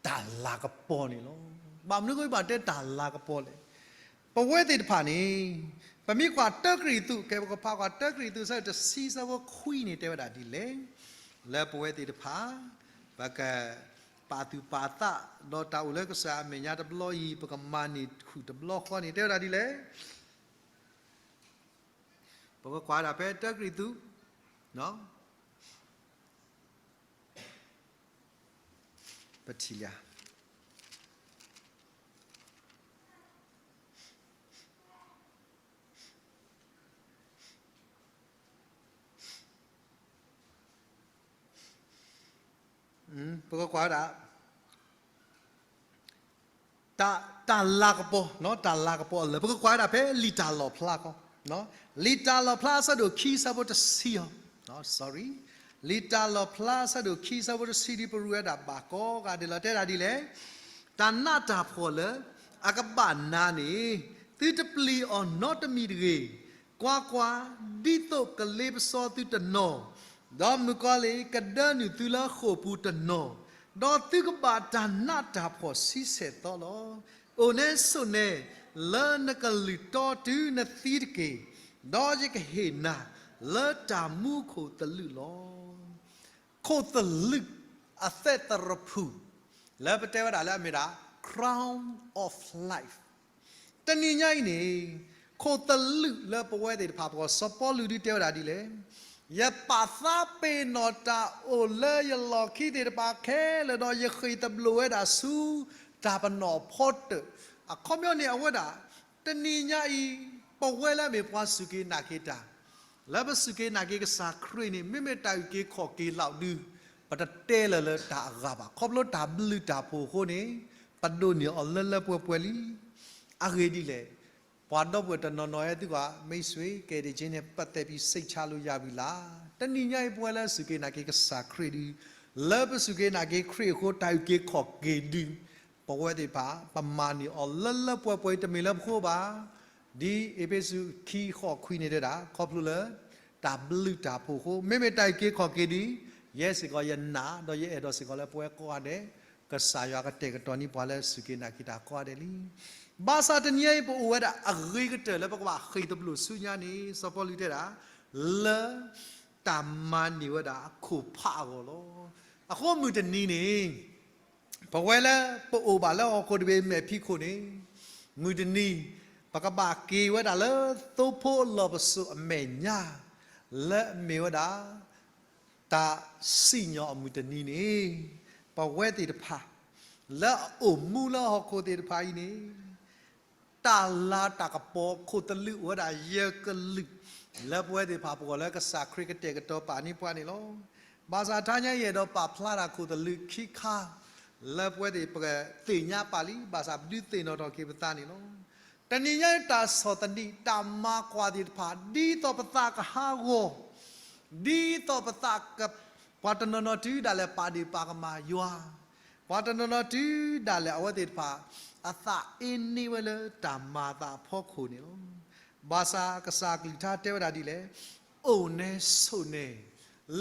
တၢ်လၤကပီၤန့ၣ်လီၤ. ဘၣ်မနုၤအဃိဘၣ်တဲတၢ်လၤကပီၤလဲၣ်. ပဝဲသ့ၣ်တဖၣ်န့ၣ် ပမ့ၢ်ကွၢ်တၢကရံၣ်သူး, ကဲ ပကဖးကွၢ်တၢကရံၣ်သူး အဆၢတဆံ အဆၢဖိခွံန့ၣ် တဲဝဲဒၣ်ဒ်လဲၣ်, လၢပဝဲသ့ၣ်တဖၣ် ပကပာ်သူၣ်ပာ်သး ဒီးတၢ်အိၣ်လၢကစၢ်အမဲာ်ညါတဘျီအံၤ ပကမၤန့ၢ်ခူၣ်တဘျီဃီန့ၣ် တဲဝဲဒၣ်ဒ်လဲၣ်. ပကကွၢ်ဒၣ်ဖဲတၢကရံၣ်သူး, ပထံၣ်လံ ပကကွၢ်ဒၣ် တၢ်လၤကပီၤ, တၢ်လၤကပီၤအလၢၢ် ပကကွၢ်ဒၣ်ဖဲလံာ်တၢ်လီၣ်ဖျါခီ, လံာ်တၢ်လီၣ်ဖျါအဆၢဒိၣ်ခံ အဆၢဖိတဆံအီၤ, လံာ်တၢ်လီၣ်ဖျါအဆၢဒိၣ်ခံ အဆၢဖိတဆံ ဒ်ပရူးဝဲဒၣ်ဘၣ်ကိးဂၤဒဲးလီၤ တဲဒၣ်ဒ်လဲၣ်, တၢ်နးတၢ်ဖှီၣ်လၢအကဘၣ်နၤန့ၣ် သုတပျံၤအီၤနီတမံၤတဂ့ၤ. ကွၢ်ကွၢ်, ဒ်သိးကလ့ပစီသုတနီၤ, ဒီးမုၣ်ကီၤလံၢ်ကဒၢနုာ်သုလၢဃိာ်ပူၤတနီၤ, ဒီးသုကဘၣ်တၢ်နးတၢ်ဖှီၣ်ဆံဆဲၣ်သီလီၤ. အိၣ်နဲဆိးနဲ လၢနကလုၢ်တီတုၤနသံတက့ၢ်, ဒီးယကဟ့ၣ်နၤလၢတၢ်မူခိၣ်သလုးလီၤ. ခိၣ်သလုးအသဲးသရဖုၣ် လၢပတဲဝဲဒၣ်လၢအမ့ၢ်ဒၣ် crown of life တနံၤညါအံၤန့ၣ် ခိၣ်သလုးလၢပဝဲသ့ၣ်တဖၣ်အဂီၢ် စီၤပီလူးဒုးတဲဝဲဒၣ်ဒ်လဲၣ်, ယပာ်သးပ့ၤနီၣ်တၢ်အိၣ်လၢယလီၢ်ခံသ့ၣ်တဖၣ်ခဲလၢာ် ဒီးယဃ့ၢ်သဘျိးဝဲဒၣ်ဆူတၢ်ပနီၣ်အဖီတၢၢ်. အခီပညီန့ၣ် အဝဲဒၣ် တနံၤညါအံၤ ပဝဲလၢအမ့ၢ်ပှၤစူၢ်က့ၤနာ်က့ၤတၢ် လၢပစူၢ်က့ၤနာ်က့ၤကစၢ်ခရံာ်န့ၣ် မ့မ့ၢ်တၢ်အုၣ်က့ၤခီၣ်က့ၤလီၤဒုး ပတတဲလၢၤလၢတၢ်အဂၤဘၣ်. ခီဖျိတၢ်ဘျုးတၢ်ဖှိၣ်အဃိန့ၣ် ပဒိးန့ၢ်အီၤလၢလၢပှဲၤပှဲၤလံ. အဂ့ၢ်ဒ်လဲၣ်, ပှၤဒီပုၢ်ဝဲၢ်တနီၤနီၤဟဲသုကွၢ် မိတ်ဆွေ ကယ်တင်ခြင်းနဲ့ပတ်သက်ပြီး စိတ်ချလို့ရပြီလား? တနံၤညါအံၤပဝဲလၢစူၢ်က့ၤနာ်က့ၤကစၢ်ခရံာ်ဒုး လၢပစူၢ်က့ၤနာ်က့ၤခရံာ်အဃိ တၢ်အုၣ်က့ၤခီၣ်က့ၤဒုး ပဝဲသ့ၣ်တဖၣ် ပမၤန့ၢ်အီၤလၢလၢပှဲၤပှဲၤ တမ့ၢ်လၢပဃိဘၣ်. ဒ်အ့းဖ့းစူး ခံ ဃိး ခွံန့ၣ်တဲဒၣ် ခီဖျိလၢ တၢ်ဘျုးတၢ်ဖှိၣ်အဃိ မ့မ့ၢ်တၢ်အုၣ်က့ၤခီၣ်က့ၤဒုး ယဲစ့ၢ်ကီးယနာ် ဒီးယအဲၣ်ဒိးစ့ၢ်ကီးလၢပဝဲကိးဂၤဒဲး ကစၢ်ယွၤကတဲာ်ကတီၤန့ၢ်ပှၤလၢစူၢ်က့ၤနာ်က့ၤတၢ်ကိးဂၤဒဲးလံ. ဘၣ်ဆၣ်တနံၤအံၤပအိၣ်ဝဲဒၣ်အဂ့ၤကတၢၢ်လၢပကဘၣ်ဃ့ၢ်သဘျိးဆူညါန့ၣ် စီၤပီလူးတဲဒၣ် လၢ တၢ်မၤန့ၢ်ဝဲဒၣ်အခိၣ်ဖးအဂီၢ်လီၤ. အဃိမုၢ်တနံၤန့ၣ် ပဝဲလၢပအိၣ်ဘၣ်လၢဟီၣ်ခိၣ်တဘ့ၣ်မဲာ်ဖံးခိၣ်န့ၣ် မုၢ်တနံၤ ပကဘၣ်က့ၤဝဲဒၣ်လၢသိဖိအလီၢ်ပစိာ်အမဲာ်ညါ လၢအမ့ၢ်ဝဲဒၣ် တၢ်စံၣ်ညီၣ်အမုၢ်တနံၤန့ၣ် ပဝဲသ့ၣ်တဖၣ် လၢအအိၣ်မူလၢဟီၣ်ခိၣ်သ့ၣ်တဖၣ်အံၤန့ၣ် တၢ်လၤတၢ်ကပီၤ ခိၣ်သလုးအိၣ်ဝဲဒၣ်ယဲၢ်ကလုာ် လၢပဝဲသ့ၣ်တဖၣ်ပဂီၢ် လၢကစၢ်ခရံာ်ကတဲာ်ကတီၤပာ်န့ၢ်ပှၤန့ၣ်လီၤ. ဘၣ်ဆၣ်တဟါညါအံၤ အဲၣ်ဒိးပာ်ဖျါတၢ်ခိၣ်သလုးခံခါ လၢပဝဲသ့ၣ်ပသ့ၣ်ညါပာ်လံ, ဘၣ်ဆၣ်ပဒုးသ့ၣ်နီၣ်ထီၣ်က့ၤပသးန့ၣ်လီၤ. တနံၤညါအံၤ တၢ်ဆီၣ်သနံး တၢ်မၤကွၢ်သ့ၣ်တဖၣ် ဒ်သိးပသးကဟး ဂီၤ, ဒ်သိးပသးက, ပှၤတနီၤနီၤတုၤဒၣ်လဲာ်ပာ်ဒ့ၣ်ပာ်ကမၣ်ယွၤ, ပှၤတနီၤနီၤတုၤဒၣ်လဲာ်အဝဲသ့ၣ်တဖၣ် အသးအ့န့ၢ်ဝဲလၢတၢ်မၤအသးအဖီခိၣ်န့ၣ်လီၤ. ဘၣ်ဆၣ်ကစၢ်အကလုၢ်ကထါတဲဝဲဒၣ်ဒ်လဲၣ်, အိၣ်နဲဆိးနဲ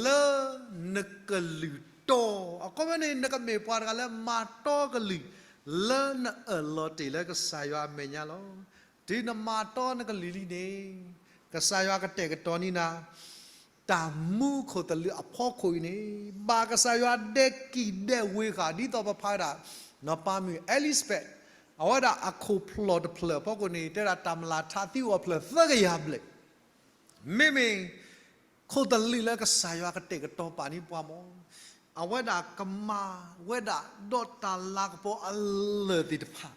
လၢနကလုၢ်တီ, အခီပညီန့ၣ် နကမ့ၢ်ပှၤတဂၤလၢမၤတီကလုၢ် လၢနအၢၣ်လီၤတ့ၢ်လၢကစၢ်ယွၤအမဲာ်ညါလီၤ. တုၤနမၤတီနကလုၢ်လံန့ၣ် ကစၢ်ယွၤကတဲာ်ကတီၤန့ၢ်နၤ တၢ်မူခိၣ်သလုးအဖီခိၣ်အံၤန့ၣ် ဘၣ်ကစၢ်ယွၤဒဲးကံၣ်ဒဲးဝ့ဃာ် ဒ်သိးပဖးဝဲဒၣ် နီၢ်ပၤမုၣ် Elizabeth အဝဲဒၣ်အခိၣ်ဖျီၣ်တဖျၢၣ်အဖီခိၣ်န့ၣ် တဲဒၣ်တၢ်မလၤထးသံအိၣ်အဖျၢၣ်သၢကယၤဘျဲၣ် မ့မ့ၢ် ခိၣ်သလုးလၢကစၢ်ယွၤကတဲာ်ကတီၤပာ်န့ၢ်ပှၤမ့ၢ် အဝဲဒၣ်ကမၤဝဲဒၣ်ဒီးတၢ်လၤကပီၤအလၢၢ်သ့ၣ်တဖၣ်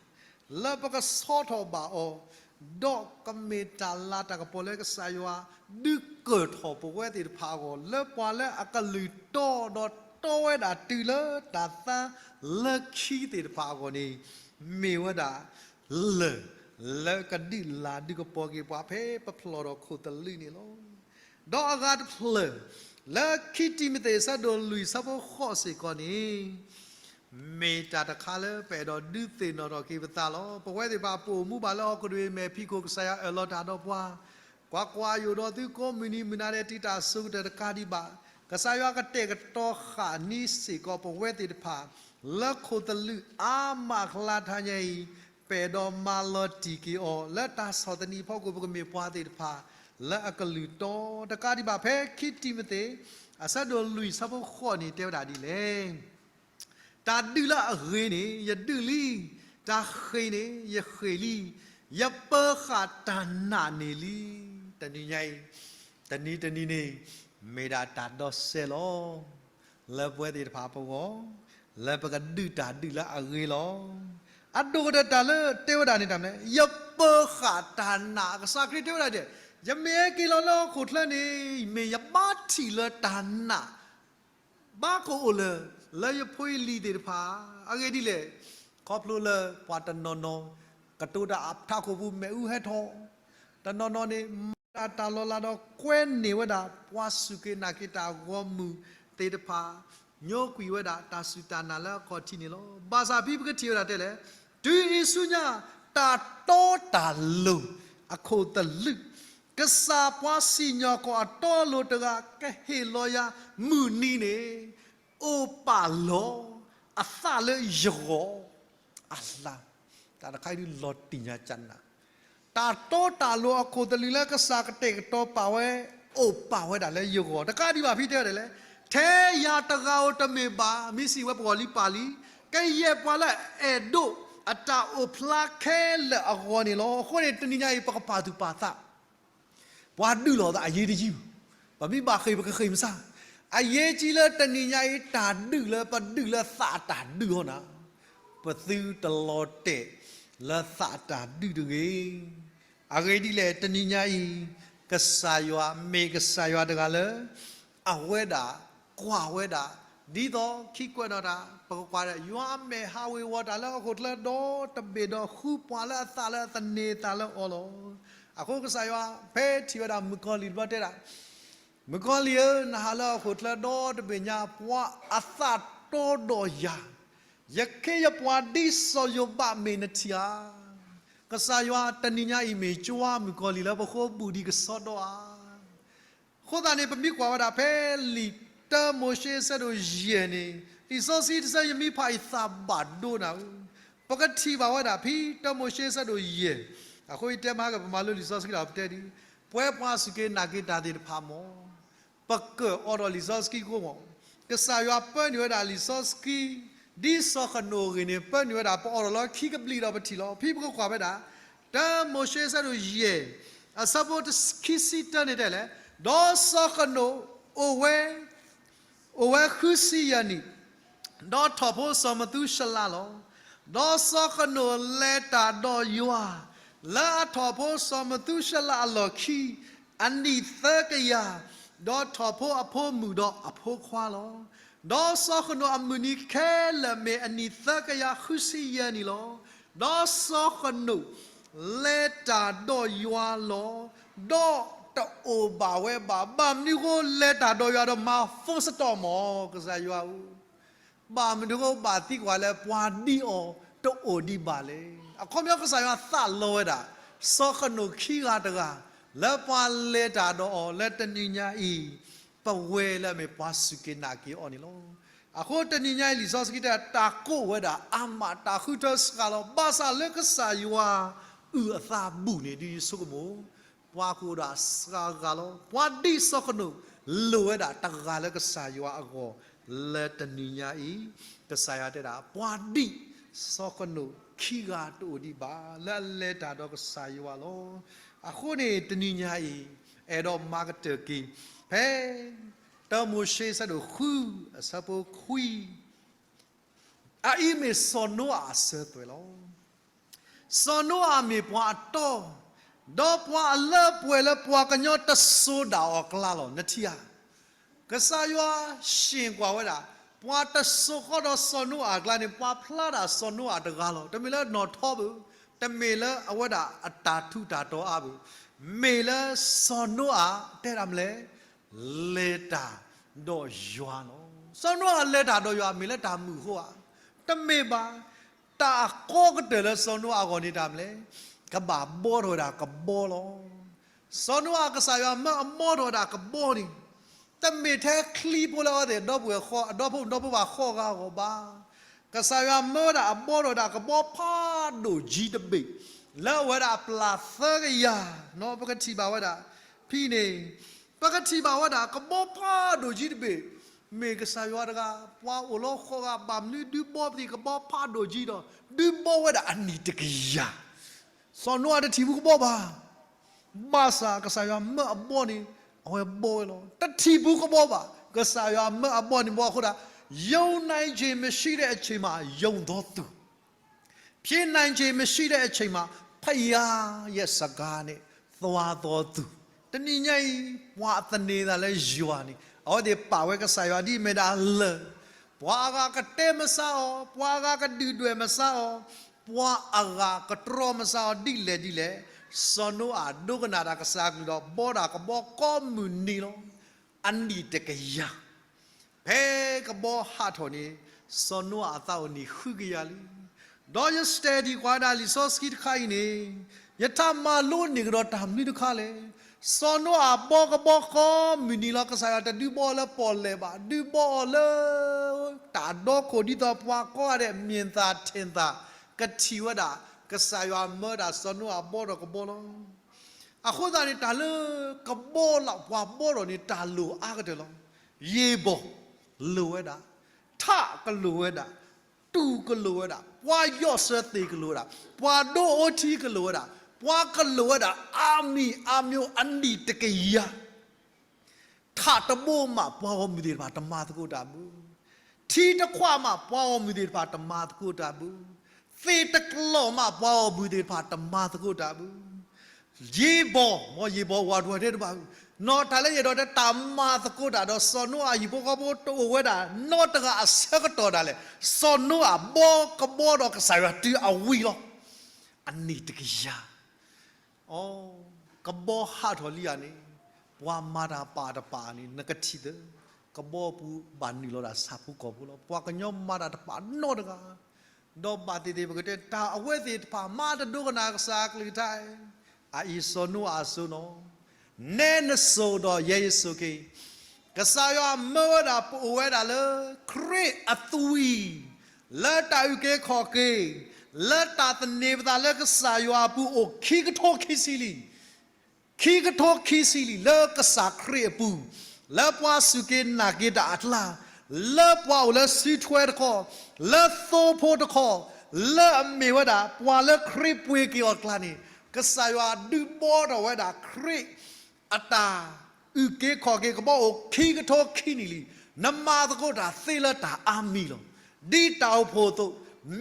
လၢပကဆီထီၣ်ဘၣ်အီၤ, ဒီးကမ့ၢ်တၢ်လၤတၢ်ကပီၤလၢကစၢ်ယွၤဒုးကၢၢ်ထီၣ်ပဝဲသ့ၣ်တဖၣ်အဂီၢ် လၢပှၤလၢအကလုၢ်တီဒီးတီဝဲဒၣ်တုၤလၢတၢ်သါလၢခံသ့ၣ်တဖၣ်အဂီၢ်န့ၣ် မ့ၢ်ဝဲဒၣ်လၢၢ် လၢကဒုးလၤဒုးကပီၤက့ၤပှၤဖဲပဖျီၣ်ဒီးခိၣ်သလုးန့ၣ်လီၤ. ဒီးအဂၤတဖျၢၣ် လၢခံတံၤမသ့း အဆၢဒိၣ်လွံၢ် အဆၢဖိဃိးစ့ၢ်ကီးန့ၣ် မ့ၢ်တၢ်တခါလၢပအဲၣ်ဒိးဒုးသ့ၣ်နီၣ်ထီၣ်က့ၤပသးလီၤ. ပဝဲသ့ၣ်တဖၣ်ပအိၣ်မူဘၣ်လၢဟီၣ်ခိၣ်တဘ့ၣ် မဲာ်ဖံးခိၣ် ကစၢ်ယွၤအၢၣ်လီၤတၢ်ဒီးပှၤ, ကွၢ်ကွၢ်, ယအိၣ်ဒီးသုကိးမုၢ်နံၤမုၢ်နၤဒဲး တုၤတၢ်စိကတၢၢ်တကးဒံးဘၣ်, ကစၢ်ယွၤကတဲာ်ကတီၤဃာ်န့ၢ်စ့ၢ်ကီးပဝဲသ့ၣ်တဖၣ် လၢခိၣ်သလုးအါမးအကျါတဟါညါအံၤ ပအဲၣ်ဒိးမၤလီၤတံၢ်က့ၤအီၤ လၢတၢ်ဆီၣ်သနံးအဖီခိၣ် ပကမ့ၢ်ပှၤသ့ၣ်တဖၣ် လၢအကလုၢ်တီတကးဒံးဘၣ်. ဖဲခံတံၤမသ့း အဆၢဒိၣ်လွံၢ် အဆၢဖိဃိးန့ၣ် တဲဝဲဒၣ်ဒ်လဲၣ်, တၢ်ဒုးလၢအဂ့ၤန့ၣ် ယဒုးလံ, တၢ်ဃ့ၢ်န့ၣ် ယဃ့ၢ်လံ, ယပၢၤဃာ်တၢ်နာ်န့ၣ်လံ. တနံၤညါအံၤ တနံၤတနံၤန့ၣ် မ့ၢ်ဒၣ်တၢ်ဒီးစဲးလီၤ လၢပဝဲသ့ၣ်တဖၣ်ပဂီၢ် လၢပကဒုးတၢ်ဒုးလၢအဂ့ၤလီၤ. အဒိၣ်ကတၢၢ်တၢ်လၢတဲဝဲဒၣ်န့ၣ် တၢ်မနုၤလဲၣ်, ယပၢၤဃာ်တၢ်နာ်. ကစၢ်ခရံာ်တဲဝဲဒၣ်ဒ်လဲၣ်, ယမ့ၢ်ဟဲက့ၤလီၤလၢဟီၣ်ခိၣ်ချၢန့ၣ် မ့ၢ်ယဘါထံၣ်လၢတၢ်နာ် ဘၣ်ကအိၣ်လၢၤ လၢယဖိယလံၤသ့ၣ်တဖၣ်. အဂ့ၢ်ဒ်လဲၣ်, ခီဖျိလၢပှၤတနီၤနီၤ ကတိၤတၢ်အထးခိၣ်ပူၤ မ့ၣ်အူဟဲထီၣ်, တနီၤနီၤန့ၣ် မၤတၢ်တၢ်လီၤလးဒီး ကွဲန့ၢ်ဝဲဒၣ် ပှၤစူၢ်က့ၤနာ်က့ၤတၢ်ဂီၢ်မုၢ်သ့ၣ်တဖၣ်, ညိကွံာ်ဝဲဒၣ်တၢ်စူၢ်တၢ်နာ်လၢအခီၣ်ထံးန့ၣ်လီၤ. ဘၣ်ဆၣ်ဖဲပကထံၣ်ဝဲဒၣ်တဲလဲၣ်, တုၤအံၤဆူညါ တၢ်တီတၢ်လိၤ အခိၣ်သလုး ကစၢ်ပှၤစံၣ်ညီၣ်ကွီၢ်အတီအလိၤတဂၤ ကဟ့ၣ်လီၤယၤမုၢ်နံၤန့ၣ် အိၣ်ပာ်လီၤ အသးလၢယဂီၢ် အလၤ. တၢ်တခါအံၤဒုးလီၤတံၢ်ညါကနၣ်, တၢ်တီတၢ်လိၤအခိၣ်သလုးလၢကစၢ်ကတဲာ်ကတီၤပာ်ဝဲ အိၣ်ပာ်ဝဲဒၣ်လၢယဂီၢ် တကးဒံးဘၣ် ဖဲတဲဝဲဒၣ်လဲၣ်, ထဲယၤတဂၤဧိၤတမ့ၢ်ဘၣ်, မ့ၢ်စံးဝဲပဂီၢ်လံပၢ်လံ, ကယဲၢ်ပှၤလၢအအဲၣ်ဒိးအတၢ်အိၣ်ဖျါခဲလၢာ်အဂီၢ်န့ၣ်လီၤ. အဃိန့ၣ် တနံၤညါအံၤ ပကပာ်သူၣ်ပာ်သး ပှၤဒုးလိာ်သးအရေးတကြီး, ပမ့ၢ်ဘၣ်ဃ့ၢ်ပကဃ့ၢ်မစါ. အရေးကြီးလၢတနံၤညါအံၤ တၢ်ဒုးလၢပဒုးလၢသးအတၢ်ဒုးအီၤနၤ, ပသုတလီၤတဲာ်လၢသးအတၢ်ဒုးတဂ့ၤ. အဂ့ၢ်ဒ်လဲၣ် တနံၤညါအံၤ ကစၢ်ယွၤ မ့ၢ်ကစၢ်ယွၤတဂၤလၢ အဝဲဒၣ်ကွၢ်ဝဲဒၣ် ဒ်သိးခံကွဲးနီၣ်တၢ် ပကကွၢ်ဒီး ယွၤအမဲာ်ဟးဝ့ၤဝီၤတၢ်လၢဟီၣ်ခိၣ်ချၢဒီတဘ့ၣ်ဒီး ဃုပှၤလၢအသးလၢအသန့ၤသးလၢအီၤလီၤ. အဃိကစၢ်ယွၤ ဖဲထံၣ်ဝဲဒၣ်မုၣ်ကီၤလံၢ်တဘျီတဲဒၣ်, မုၣ်ကီၤလံၢ်ဧၢ, နဟးလၢဟီၣ်ခိၣ်ချၢဒီတဘ့ၣ်ညါ ပှၤအသးတီဒီးယၤ, ယခ့ယပှၤဒ်စီၤယိၤဘးမ့ၢ်နထံၣ်ဧါ. ကစၢ်ယွၤတနံၤညါအံၤမ့ၢ်ကၠိဝါမုၣ်ကီၤလံၢ်လၢပဃိဘူးဒံးကစီဒီဧါ. အဃိသတးန့ၣ် ပမ့ၢ်ကွၢ်ဝဲဒၣ်ဖဲလံာ်တၢမိၤၡ့ဆၢဒိၣ်ယဲၢ်န့ၣ် လံာ်စီဆှံတဆၢယမ့ၢ်ဖးအံၤသးဘၣ်ဒိနၤဧၢ, ပကထံၣ်ဘၣ်ဝဲဒၣ် ဖဲတၢမိၤၡ့ဆၢဒိၣ်ယဲၢ်, အဃိယတဲမဟါကပမၤလိလံာ်စီဆှံဒီးပတဲဒ်, ပှၤပှၤစူၢ်က့ၤနာ်က့ၤတၢ်သ့ၣ်တဖၣ်မ့ၢ် ပကၢၣ်အီၤဒီးလံာ်စီဆှံကိးမး, ကစၢ်ယွၤပၢနုာ်ဝဲဒၣ်လံာ်စီဆှံ, ဒ်စီၤဃနိၣ်အဂ့ၢ်န့ၣ် ပၢနုာ်ဝဲဒၣ် ပအိၣ်ဒီးလၢခံကဘျံးဒီးပထံၣ်လီၤ. ဖဲပကကွၢ်ဝဲဒၣ် တၢမိၤၡ့ဆၢဒိၣ်ယဲၢ်, အဆၢဖိခံဆံတၢန့ၣ်တဲလဲၣ်, ဒီးစီၤဃနိၣ်အိၣ်ဝဲ အိၣ်ဝဲဃုဆံယဲၢ်နံၣ်, ဒီးထီၣ်ဖိစီၤမသူၤၡလးလီၤ. ဒီးစီၤဃနိၣ်လဲၤတၢ်ဒီးယွၤ, လၢအထီၣ်ဖိစီၤမသူၤရှလးအလီၢ်ခံ အနံၣ်သၢကယၤ, ဒီးထီၣ်ဖိအဖိမုၣ်ဒီးအဖိခွါလီၤ. ဒီးစီၤဃနိာ်အမုၢ်နံၤခဲလၢာ်မ့ၢ်အနံၣ်သၢကယၤဃုဆံယဲၢ်နံၣ်လီၤ. ဒီးစီၤဃနိာ်လဲၤတၢ်ဒီးယွၤလီၤ. ဒီးတအိၣ်ဘၣ်ဝဲဘၣ်. ဘၣ်မနုၤဃိလဲၤတၢ်ဒီးယွၤဒီးမၤ force စတီး မၢ် ကစၢ်ယွၤဧၢ, ဘၣ်မနုၤဃိဘၣ်သံကွၢ်လၢပှၤဒ်အီၤတအိၣ်ဒံးဘၣ်လဲၣ်. အခီပညီကစၢ်ယွၤသးလီဝဲဒၣ် စီၤဃနိာ်ခံဂၤတဂၤ လၢပှၤလဲၤတၢ်ဒီးအီၤလၢတနံၤညါအံၤ ပဝဲလၢအမ့ၢ်ပှၤစူၢ်က့ၤနာ်က့ၤအီၤန့ၣ်လီၤ. အဃိတနံၤညါအံၤ လံာ်စီဆှံတဲ တၢ်ကိးဝဲဒၣ်အါမး တၢ်ဃုထၢစှၤလီၤ. ဘၣ်ဆၣ်လၢကစၢ်ယွၤအုၣ်အသးဘူးန့ၣ် ဒ်ယဆိကမိၣ် ပှၤကအိၣ်ဒၣ်စှၤဂၤလီၤ. ပှၤဒ်စီၤဃနိာ်လိၣ်ဝဲဒၣ်တဂၤလၢကစၢ်ယွၤအဂီၢ် လၢတနံၤညါအံၤ ကစၢ်ယွၤတဲဒၣ် ပှၤဒ်စီၤဃနိာ်ခံဂၤတအိၣ်ဒံးဘၣ် လၢအလဲၤတၢ်ဒီးကစၢ်ယွၤလီၤ. အဃိန့ၣ်တနံၤညါအံၤ အဲၣ်ဒိးမၤကတၢၢ်က့ၤ ဖဲ တၢမိၤၡ့ဆၢဒိၣ်ဃု အဆၢဖိခွံ အအံၤမ့ၢ်စီၤနိအၤအစၢၤသွဲၣ်လီၤ. စီၤနိအၤမ့ၢ်ပှၤအတီ, ဒီးပှၤအလၢပှဲၤလၢပှၤကညီတစိၤဒၣ်အီၤအကျါလီၤ. နထံၣ်ဧါ, ကစၢ်ယွၤ ရှင်းကွၢ် ဝဲဒၣ် ပှၤတစိၤဃီဒီးစီၤနိအၤအကျါန့ၣ် ပှၤဖျါဒၣ်စီၤနိအၤတဂၤလီၤ. တမ့ၢ်လၢနီၣ်ထိးဘၣ်, တမ့ၢ်လၢအဝဲဒၣ်အတၢ်ထူးတၢ်တီၤအါဘၣ်, မ့ၢ်လၢစီၤနိအၤတဲဒၣ်မနုၤလဲၣ် လဲၤတၢ်ဒီးယွၤလီၤ. စီၤနိအၤလဲၤတၢ်ဒီးယွၤ မ့ၢ်လၢတၢ်မုာ်အဃိဧါ, တမ့ၢ်ဘၣ်. တၢ်အကီကတၢၢ်လၢစီၤနိအၤအဂီၢ်န့ၣ်တၢ်မနုၤလဲၣ်, ကဘၣ်ဘှီထီၣ်ဝဲဒၣ်ကဘီလီၤ. စီၤနိအၤ ကစၢ်ယွၤမၢအဘှီထီၣ်ဝဲဒၣ်ကဘီန့ၣ် တမ့ၢ်ထဲချံဖိလၢအဝဲသ့ၣ်ဒီပုၢ်ဝဲၢ်ဃီ အဒီဖိဒီပုၢ်ဝဲၢ်ဃီဂၤအဂီၢ်ဘၣ်. ကစၢ်ယွၤမၢဝဲဒၣ်အဘှီထီၣ်ဝဲဒၣ်ကဘီဖးဒိၣ်ကၠံတဘ့ၣ် လၢအဝဲဒၣ်အပျၢ်သၢကယၤ, ပကထံၣ်ဘၣ်ဝဲဒၣ် ဖဲန့ၣ် ပကထံၣ်ဘၣ်ဝဲဒၣ် ကဘီဖးဒိၣ်ကၠံတဘ့ၣ်, မ့ၢ်ကစၢ်ယွၤတဂၤ, ပှၤအိၣ်လီၤဃီဂၤ ဘၣ်မနုၤဒုးဘှီပသ့ၣ်ကဘီဖးဒိၣ်ကၠံဒီး ဒုးဘှီဝဲဒၣ်အနံၣ်တကယၤ. စီၤနိအၤတထံၣ်ဘူးကဘီဘၣ်. ဘၣ်ဆၣ်ကစၢ်ယွၤမၢအဘှီန့ၣ် အဝဲဘှီဝဲလီၤ. တထံၣ်ဘူးကဘီဘၣ်. ကစၢ်ယွၤမၢအဘှီန့ၣ်ဘှီအဃိဒၣ်, ယုံနိုင်ခြေမရှိတဲ့အချိန်မှာ ယုံသောသူ, ဖြစ်နိုင်ခြေမရှိတဲ့အချိန်မှာ ဘုရားရဲ့စကားနဲ့သွားသောသူ. တနံၤညါအံၤ ပှၤသန့ၤသးလၢယွၤန့ၣ် အဝဲသ့ၣ်ပာ်ဝဲကစၢ်ယွၤဒ်အမ့ၢ်ဒၣ်လၢၢ်, ပှၤအဂၤကတဲမဆါအီၤ, ပှၤအဂၤကဒုၣ်ဒွဲၣ်မဆါအီၤ, ပှၤအဂၤကတြီမဆါအီၤဒ်လဲၣ်ဒ်လဲၣ်, စီၤနိအၤဒိကနၣ်တၢ်ကစၢ်အကလုၢ်ဒီး ဘှီဒၣ်ကဘီကိးမုၢ်နံၤလီၤ. အနံၣ်တကယၤ ဖဲကဘီဟးထီၣ်န့ၣ် စီၤနိအၤအသးအိၣ်နံၣ်ဃုကယၤလံ. ဒီးယ study ကွၢ်ဒၣ်လံာ်စီဆှံတခါအံၤန့ၣ် ယထးမၤလိန့ၢ်ကဒီးတၢ်မနုၤတခါလဲၣ်. စီၤနိအၤဘှီကဘီကိးမုၢ်နံၤလီၤ. ကစၢ်ယွၤတဒုးဘှီအီၤလၢပီၣ်လဲၣ်ဘၣ်, ဒုးဘှီအီၤလၢ တၢ်ဒီခိၣ်ဒ်သိးပှၤကိးဂၤဒဲး မြင်သာထင်သာ ကထံၣ်ဝဲဒၣ် ကစၢ်ယွၤမၢဒၣ်စီၤနိအၤဘှီထီၣ်ကဘီလီၤ. အဃိသတးန့ၣ် တၢ်လၢကဘီလၢပှၤဘှီထီၣ်န့ၣ် တၢ်လိၣ်အါကတၢၢ်လီၤ. ယံၤဘီၣ်လိၣ်ဝဲဒၣ်, ထးကလိၣ်ဝဲဒၣ်, တူၢ်ကလိၣ်ဝဲဒၣ်, ပှၤယီၣ်စၢၤသ့ၣ်ကလိၣ်ဝဲဒၣ်, ပှၤဒိအိၣ်ထံကလိၣ်ဝဲဒၣ်, ပှၤကလိၣ်ဝဲဒၣ် အါမံၤအါမျိုး အနံၣ်တကယၤ ထးတဘိမး ပှၤဂီၢ်မုၢ်သ့ၣ်တဖၣ်တမၤသကိးတၢ်ဘၣ်. ထံတခွးမး ပှၤဂီၢ်မုၢ်သ့ၣ်တဖၣ်တမၤသကိးတၢ်ဘၣ်. သ့ၣ်တကျီၢ်မး ပှၤဂီၢ်မုၢ်သ့ၣ်တဖၣ်တမၤသကိးတၢ်ဘၣ်. ယံၤဘီၣ်, မ်ယံၤဘီၣ်ဝးထီၣ်ထဲတဘၣ်, နီၢ်တၢ်လၢယအဲၣ်ဒိးတဲ တၢ်မၤသကိးတၢ်ဒီးစီၤနိအၤအဟံၣ်ဖိဃီဖိတအိၣ်ဝဲဒၣ် နီတဂၤအဆၢကတီၢ်ဒၣ်လဲာ်, စီၤနိအၤဘှီကဘီဒီးကစၢ်ယွၤတုၤအဝံၤလီၤ. အနံၣ်တကယၤ အီ, ကဘီဟးထီၣ်လံဧါန့ၣ်, ပှၤမၤတၢ်ပာ်တပာ်န့ၣ် နကထံၣ်သ့, ကဘီပူၤဘၣ်နုာ်လီၤဒၣ်ဆၣ်ဖိကီၢ်ဖိလီၤ. ပှၤကညီမၤတၢ်တပာ်နီတဂၤ, ဒီးဘၣ်သ့ၣ်သ့ၣ်ပကတဲ တၢ်အဝဲသ့ၣ်တဖၣ်မၤတဒိကနၣ်ကစၢ်အကလုၢ်ကထါ, အအံၤစီၤနိအၤအစိၤနီၤ, နဲနစိၤဒီး ယဲယစိၤက့ၤ ကစၢ်ယွၤမၢဝဲဒၣ် ပအိၣ်ဝဲဒၣ်လၢ ခရံာ်အသွံၣ်, လၢတၢ်အုၣ်က့ၤခီၣ်က့ၤ, လၢတၢ်သန့ၤပသးလၢကစၢ်ယွၤအပူၤအိၣ်ခံကထိခံဆံလံ, ခံကထိခံဆံလံ လၢကစၢ်ခရံာ်အပူၤ, လၢပှၤစူၢ်က့ၤနာ်က့ၤတၢ်အကျါ, လၢပှၤအိၣ်လၢစုထွဲတခီ, လၢသိဖိတခီ, လၢအမ့ၢ်ဝဲဒၣ် ပှၤလၢခရံာ်ပှ့ၤက့ၤအီၤအကျါန့ၣ်, ကစၢ်ယွၤဒုးဘှီထီၣ်ဝဲဒၣ်ခရံာ် အတၢ်အုၣ်က့ၤခီၣ်က့ၤကဘီအိၣ်ခံကထိခံနံၣ်လံ, နမၤသကိးတၢ်သ့လၢတၢ်အါမံၤလီၤ. ဒ်တၢ်အိၣ်ဖှိၣ်အသိး,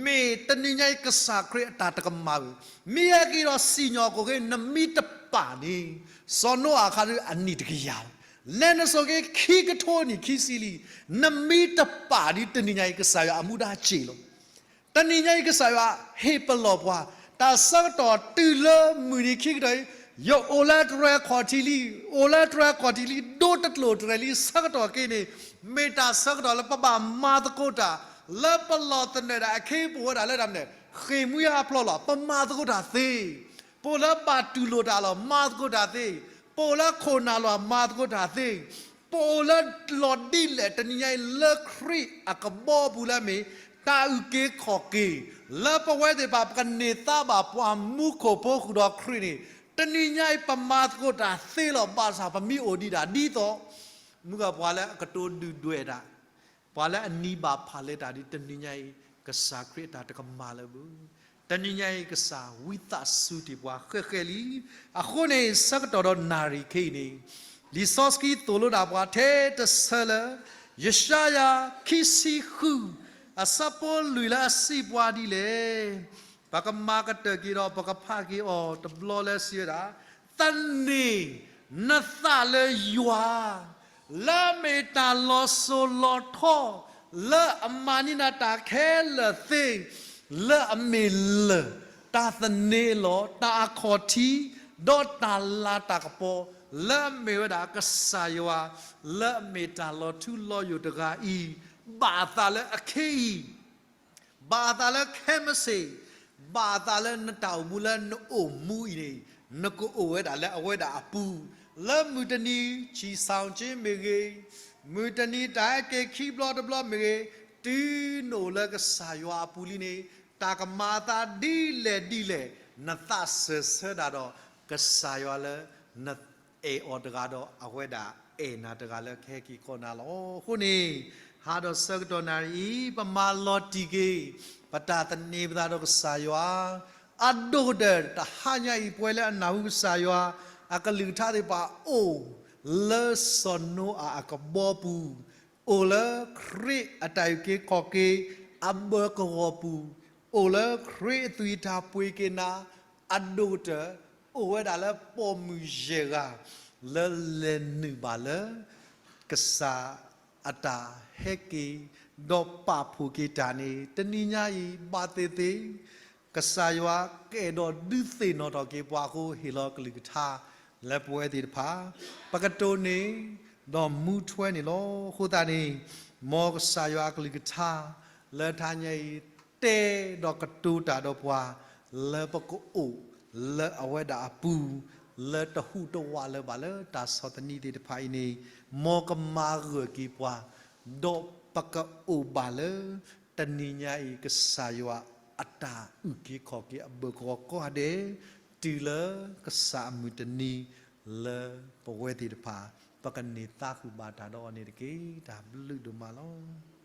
မ့ၢ်တနံၤညါအံၤကစၢ်ခရံာ်အတၢ်တကမၣ်ဘၣ်. မ့ၢ်ဟဲက့ၤဒီးစံၣ်ညီၣ်ကွီၢ်က့ၤ နမ့ၢ်တပာ်န့ၣ်, စီၤနိအၤအခါဒုးအနံၣ်တကယၤလီၤ. နဲနစိၤက့ၤခံကထိနံၣ်ခံဆံလံ, နမ့ၢ်တပာ်ဒ်တနံၤညါအံၤ ကစၢ်ယွၤအမူဒါစ့ၢ်လီၤ. တနံၤညါအံၤကစၢ်ယွၤဟ့ၣ်ပလီၢ်ပှၤ, တၢ်ဆၢကတီၢ်တုၤလၢမုၢ်နံၤခံကတီၢ်အံၤ, ယအိၣ်လၢတြဲၤခီၣ်ထံးလံ, အိၣ်လၢတြဲၤခီၣ်ထံးလံ, ဒိတကျိၣ်တြဲၤလံ, ဆၢကတီၢ်က့ၤန့ၣ်, မ့ၢ်တၢ်ဆၢကတီၢ်လၢပဘၣ်မၤသကိးတၢ်, လၢပလီၢ်သနၢၣ်ဒၣ်အခ့အပှၤဝဲဒၣ်လၢတၢ်မနုၤ, ဃ့ၢ်မှံဟးဖျိးလီၤ, ပမၤသကိးတၢ်သ့ ပအိၣ်လၢဘၣ်တူၢ်လိာ်တၢ်လီၤ, မၤသကိးတၢ်သ့, ပအိၣ်လၢခိၣ်နၢ်လီၤ, မၤသကိးတၢ်သ့, ပအိၣ်လၢလီၤဒ်လဲၣ်တနံၤညါအံၤ လၢခရံာ်အကဘီပူၤလၢအမ့ၢ် တၢ်အုၣ်က့ၤခီၣ်က့ၤ, လၢပဝဲသ့ၣ်တဖၣ် ပကန့ၢ်သါဘၣ်ပှၤမူခိၣ်ဖိဃုာ်ဒီးခရံာ်န့ၣ်, တနံၤညါအံၤပမၤသကိးတၢ်သ့လီၤ, ဘၣ်ဆၣ်ပမ့ၢ်အိၣ်ဒံးဒၣ်ဒ်သိး မုၢ်ဂၢၢ်ပှၤလၢအကတိၤဒုၣ်ဒွဲၣ်တၢ်, ပှၤလၢအနံၤဘၣ်ဖးလဲၤတၢ်ဒ်တနံၤညါအံၤ, ကစၢ်ခရံာ်အတၢ်တကမၣ်လၢၤဘၣ်. တနံၤညါအံၤ ကစၢ်ဝံသးစူၤတ့ၢ်ပှၤဃဲးဃဲးလံ. အဃိန့ၣ် ဆၢကတီၢ်ဒီးနၣ်ရံၣ်ခဲအံၤန့ၣ်, လံာ်စီဆှံသိၣ်လိဒၣ်ပှၤထဲတဆၢလၢ ယၡါယၤ ခံဆံဃု အဆၢဖိလွံၢ်လၢအစံးပှၤဒ်လဲၣ်. ပကမၤကတၢၢ်က့ၤဒီးပကဖးက့ၤအီၤတဘျီလၢအစံးဝဲဒၣ်, သန့ၤနသးလၢယွၤ လၢအမ့ၢ်တၢ်လီၤစိၤလီၤထီ, လၢအမၤန့ၢ်နၤတၢ်ခဲလၢာ်သ့, လၢအမ့ၢ်လၢၢ်, တၢ်သန့ၤအလီၢ်, တၢ်အခီၣ်ထံး, ဒီးတၢ်လၤတၢ်ကပီၤ, လၢအမ့ၢ်ဝဲဒၣ်ကစၢ်ယွၤ, လၢအမ့ၢ်တၢ်လီၤထူလီၤယိာ်တဂၤအံၤ, ဘၣ်အသးလၢအခ့အံၤ ဘၣ်အသးလၢခဲမုၢ်ဆ့ၣ်, ဘၣ်အသးလၢနတၢ်အိၣ်မူလၢနအိၣ်မူအံၤန့ၣ်, နကအိၣ်ဝဲဒၣ်လၢအဝဲဒၣ်အပူၤ, လၢမုၢ်တနံၤ ဆံၣ်ဆၣ်က့မ့ၢ်ဂ့ၤ, မုၢ်တနံၤတၢ်ဟဲက့ၤခံဘျီတဘျီမ့ၢ်ဂ့ၤ, တုၤနအိၣ်လၢကစၢ်ယွၤအပူၤလံန့ၣ်, တၢ်ကမၤအသးဒ်လဲၣ်ဒ်လဲၣ်, နသးစၢၢ်ဆၢတၢ်ဒီး ကစၢ်ယွၤလၢန အဲၣ်အီၤတဂၤဒီး အဝဲဒၣ်အဲၣ်နၤတဂၤလၢကဟဲက့ၤကိးနၤလီၤ. အဃိန့ၣ်, ဟးဒီးဆၢကတီၢ်နၣ်ရံၣ်အံၤ ပမၤလီၤတံၢ်က့ၤ ပတၢ်သန့ၤပသးဒီးကစၢ်ယွၤ, အဒိၣ်ကတၢၢ်တဟါညါအံၤ ပဝဲလၢအနၢ်ဟူကစၢ်ယွၤ အကလုၢ်ကထါသ့ၣ်တဖၣ်အိၣ်လၢစီၤနိအၤအကဘီပူၤ, အိၣ်လၢခရံာ်အတၢ်အုၣ်က့ၤခီၣ်က့ၤ အဘၢကဝီၤပူၤ, အိၣ်လၢခရံာ်အသွံၣ်တၢ်ပှ့ၤက့ၤနၤ, အဒိၣ်ကတၢၢ် အိၣ်ဝဲဒၣ်လၢပိာ်မုၣ်ယဲၢ်ဂၤ လၢလဲၤနုာ်ဘၣ်လၢ ကစၢ်အတၢ်ဟဲက့ၤ ဒီးပာ်ဖှိၣ်က့ၤတၢ်န့ၣ် တနံၤညါအံၤ ဘၣ်သ့ၣ်သ့ၣ် ကစၢ်ယွၤကအဲၣ်ဒိးဒုးသ့ၣ်နီၣ်ထီၣ်က့ၤပှၤအဃိ ဟ့ၣ်လီၤကလုၢ်ကထါလၢပဝဲသ့ၣ်တဖၣ် ပကတိၢ်န့ၢ် ဒီးမူထွဲန့ၣ်လီၤ. အဃိသတးန့ၣ် မ်ကစၢ်ယွၤအကလုၢ်ကထါ လၢတဟါညါအံၤ တဲဒီးကတိၤတၢ်ဒီးပှၤ လၢပကအိၣ်လၢအဝဲဒၣ်အပူၤ လၢတဟူးတဝးလၢၤဘၣ်လၢတၢ်ဆီၣ်သနံးသ့ၣ်တဖၣ်အံၤန့ၣ် မ်ကမၤဂၢၢ်က့ၤပှၤ ဒီးပကအိၣ်ဘၣ်လၢ တနံၤညါအံၤ ကစၢ်ယွၤအတၢ်အုၣ်က့ၤခီၣ်က့ၤအဘၢၣ်ကဝီၤကိးဂၤဒဲး တုၤလၢကစၢ်အမုၢ်တနံၤ လၢပဝဲသ့ၣ်တဖၣ် ပကန့ၢ်သါဃုာ်ဘၣ်တၢ်ဒီးအီၤန့ၣ်တက့ၢ်. တၢ်ဘျုးဒိၣ်မးလီၤ.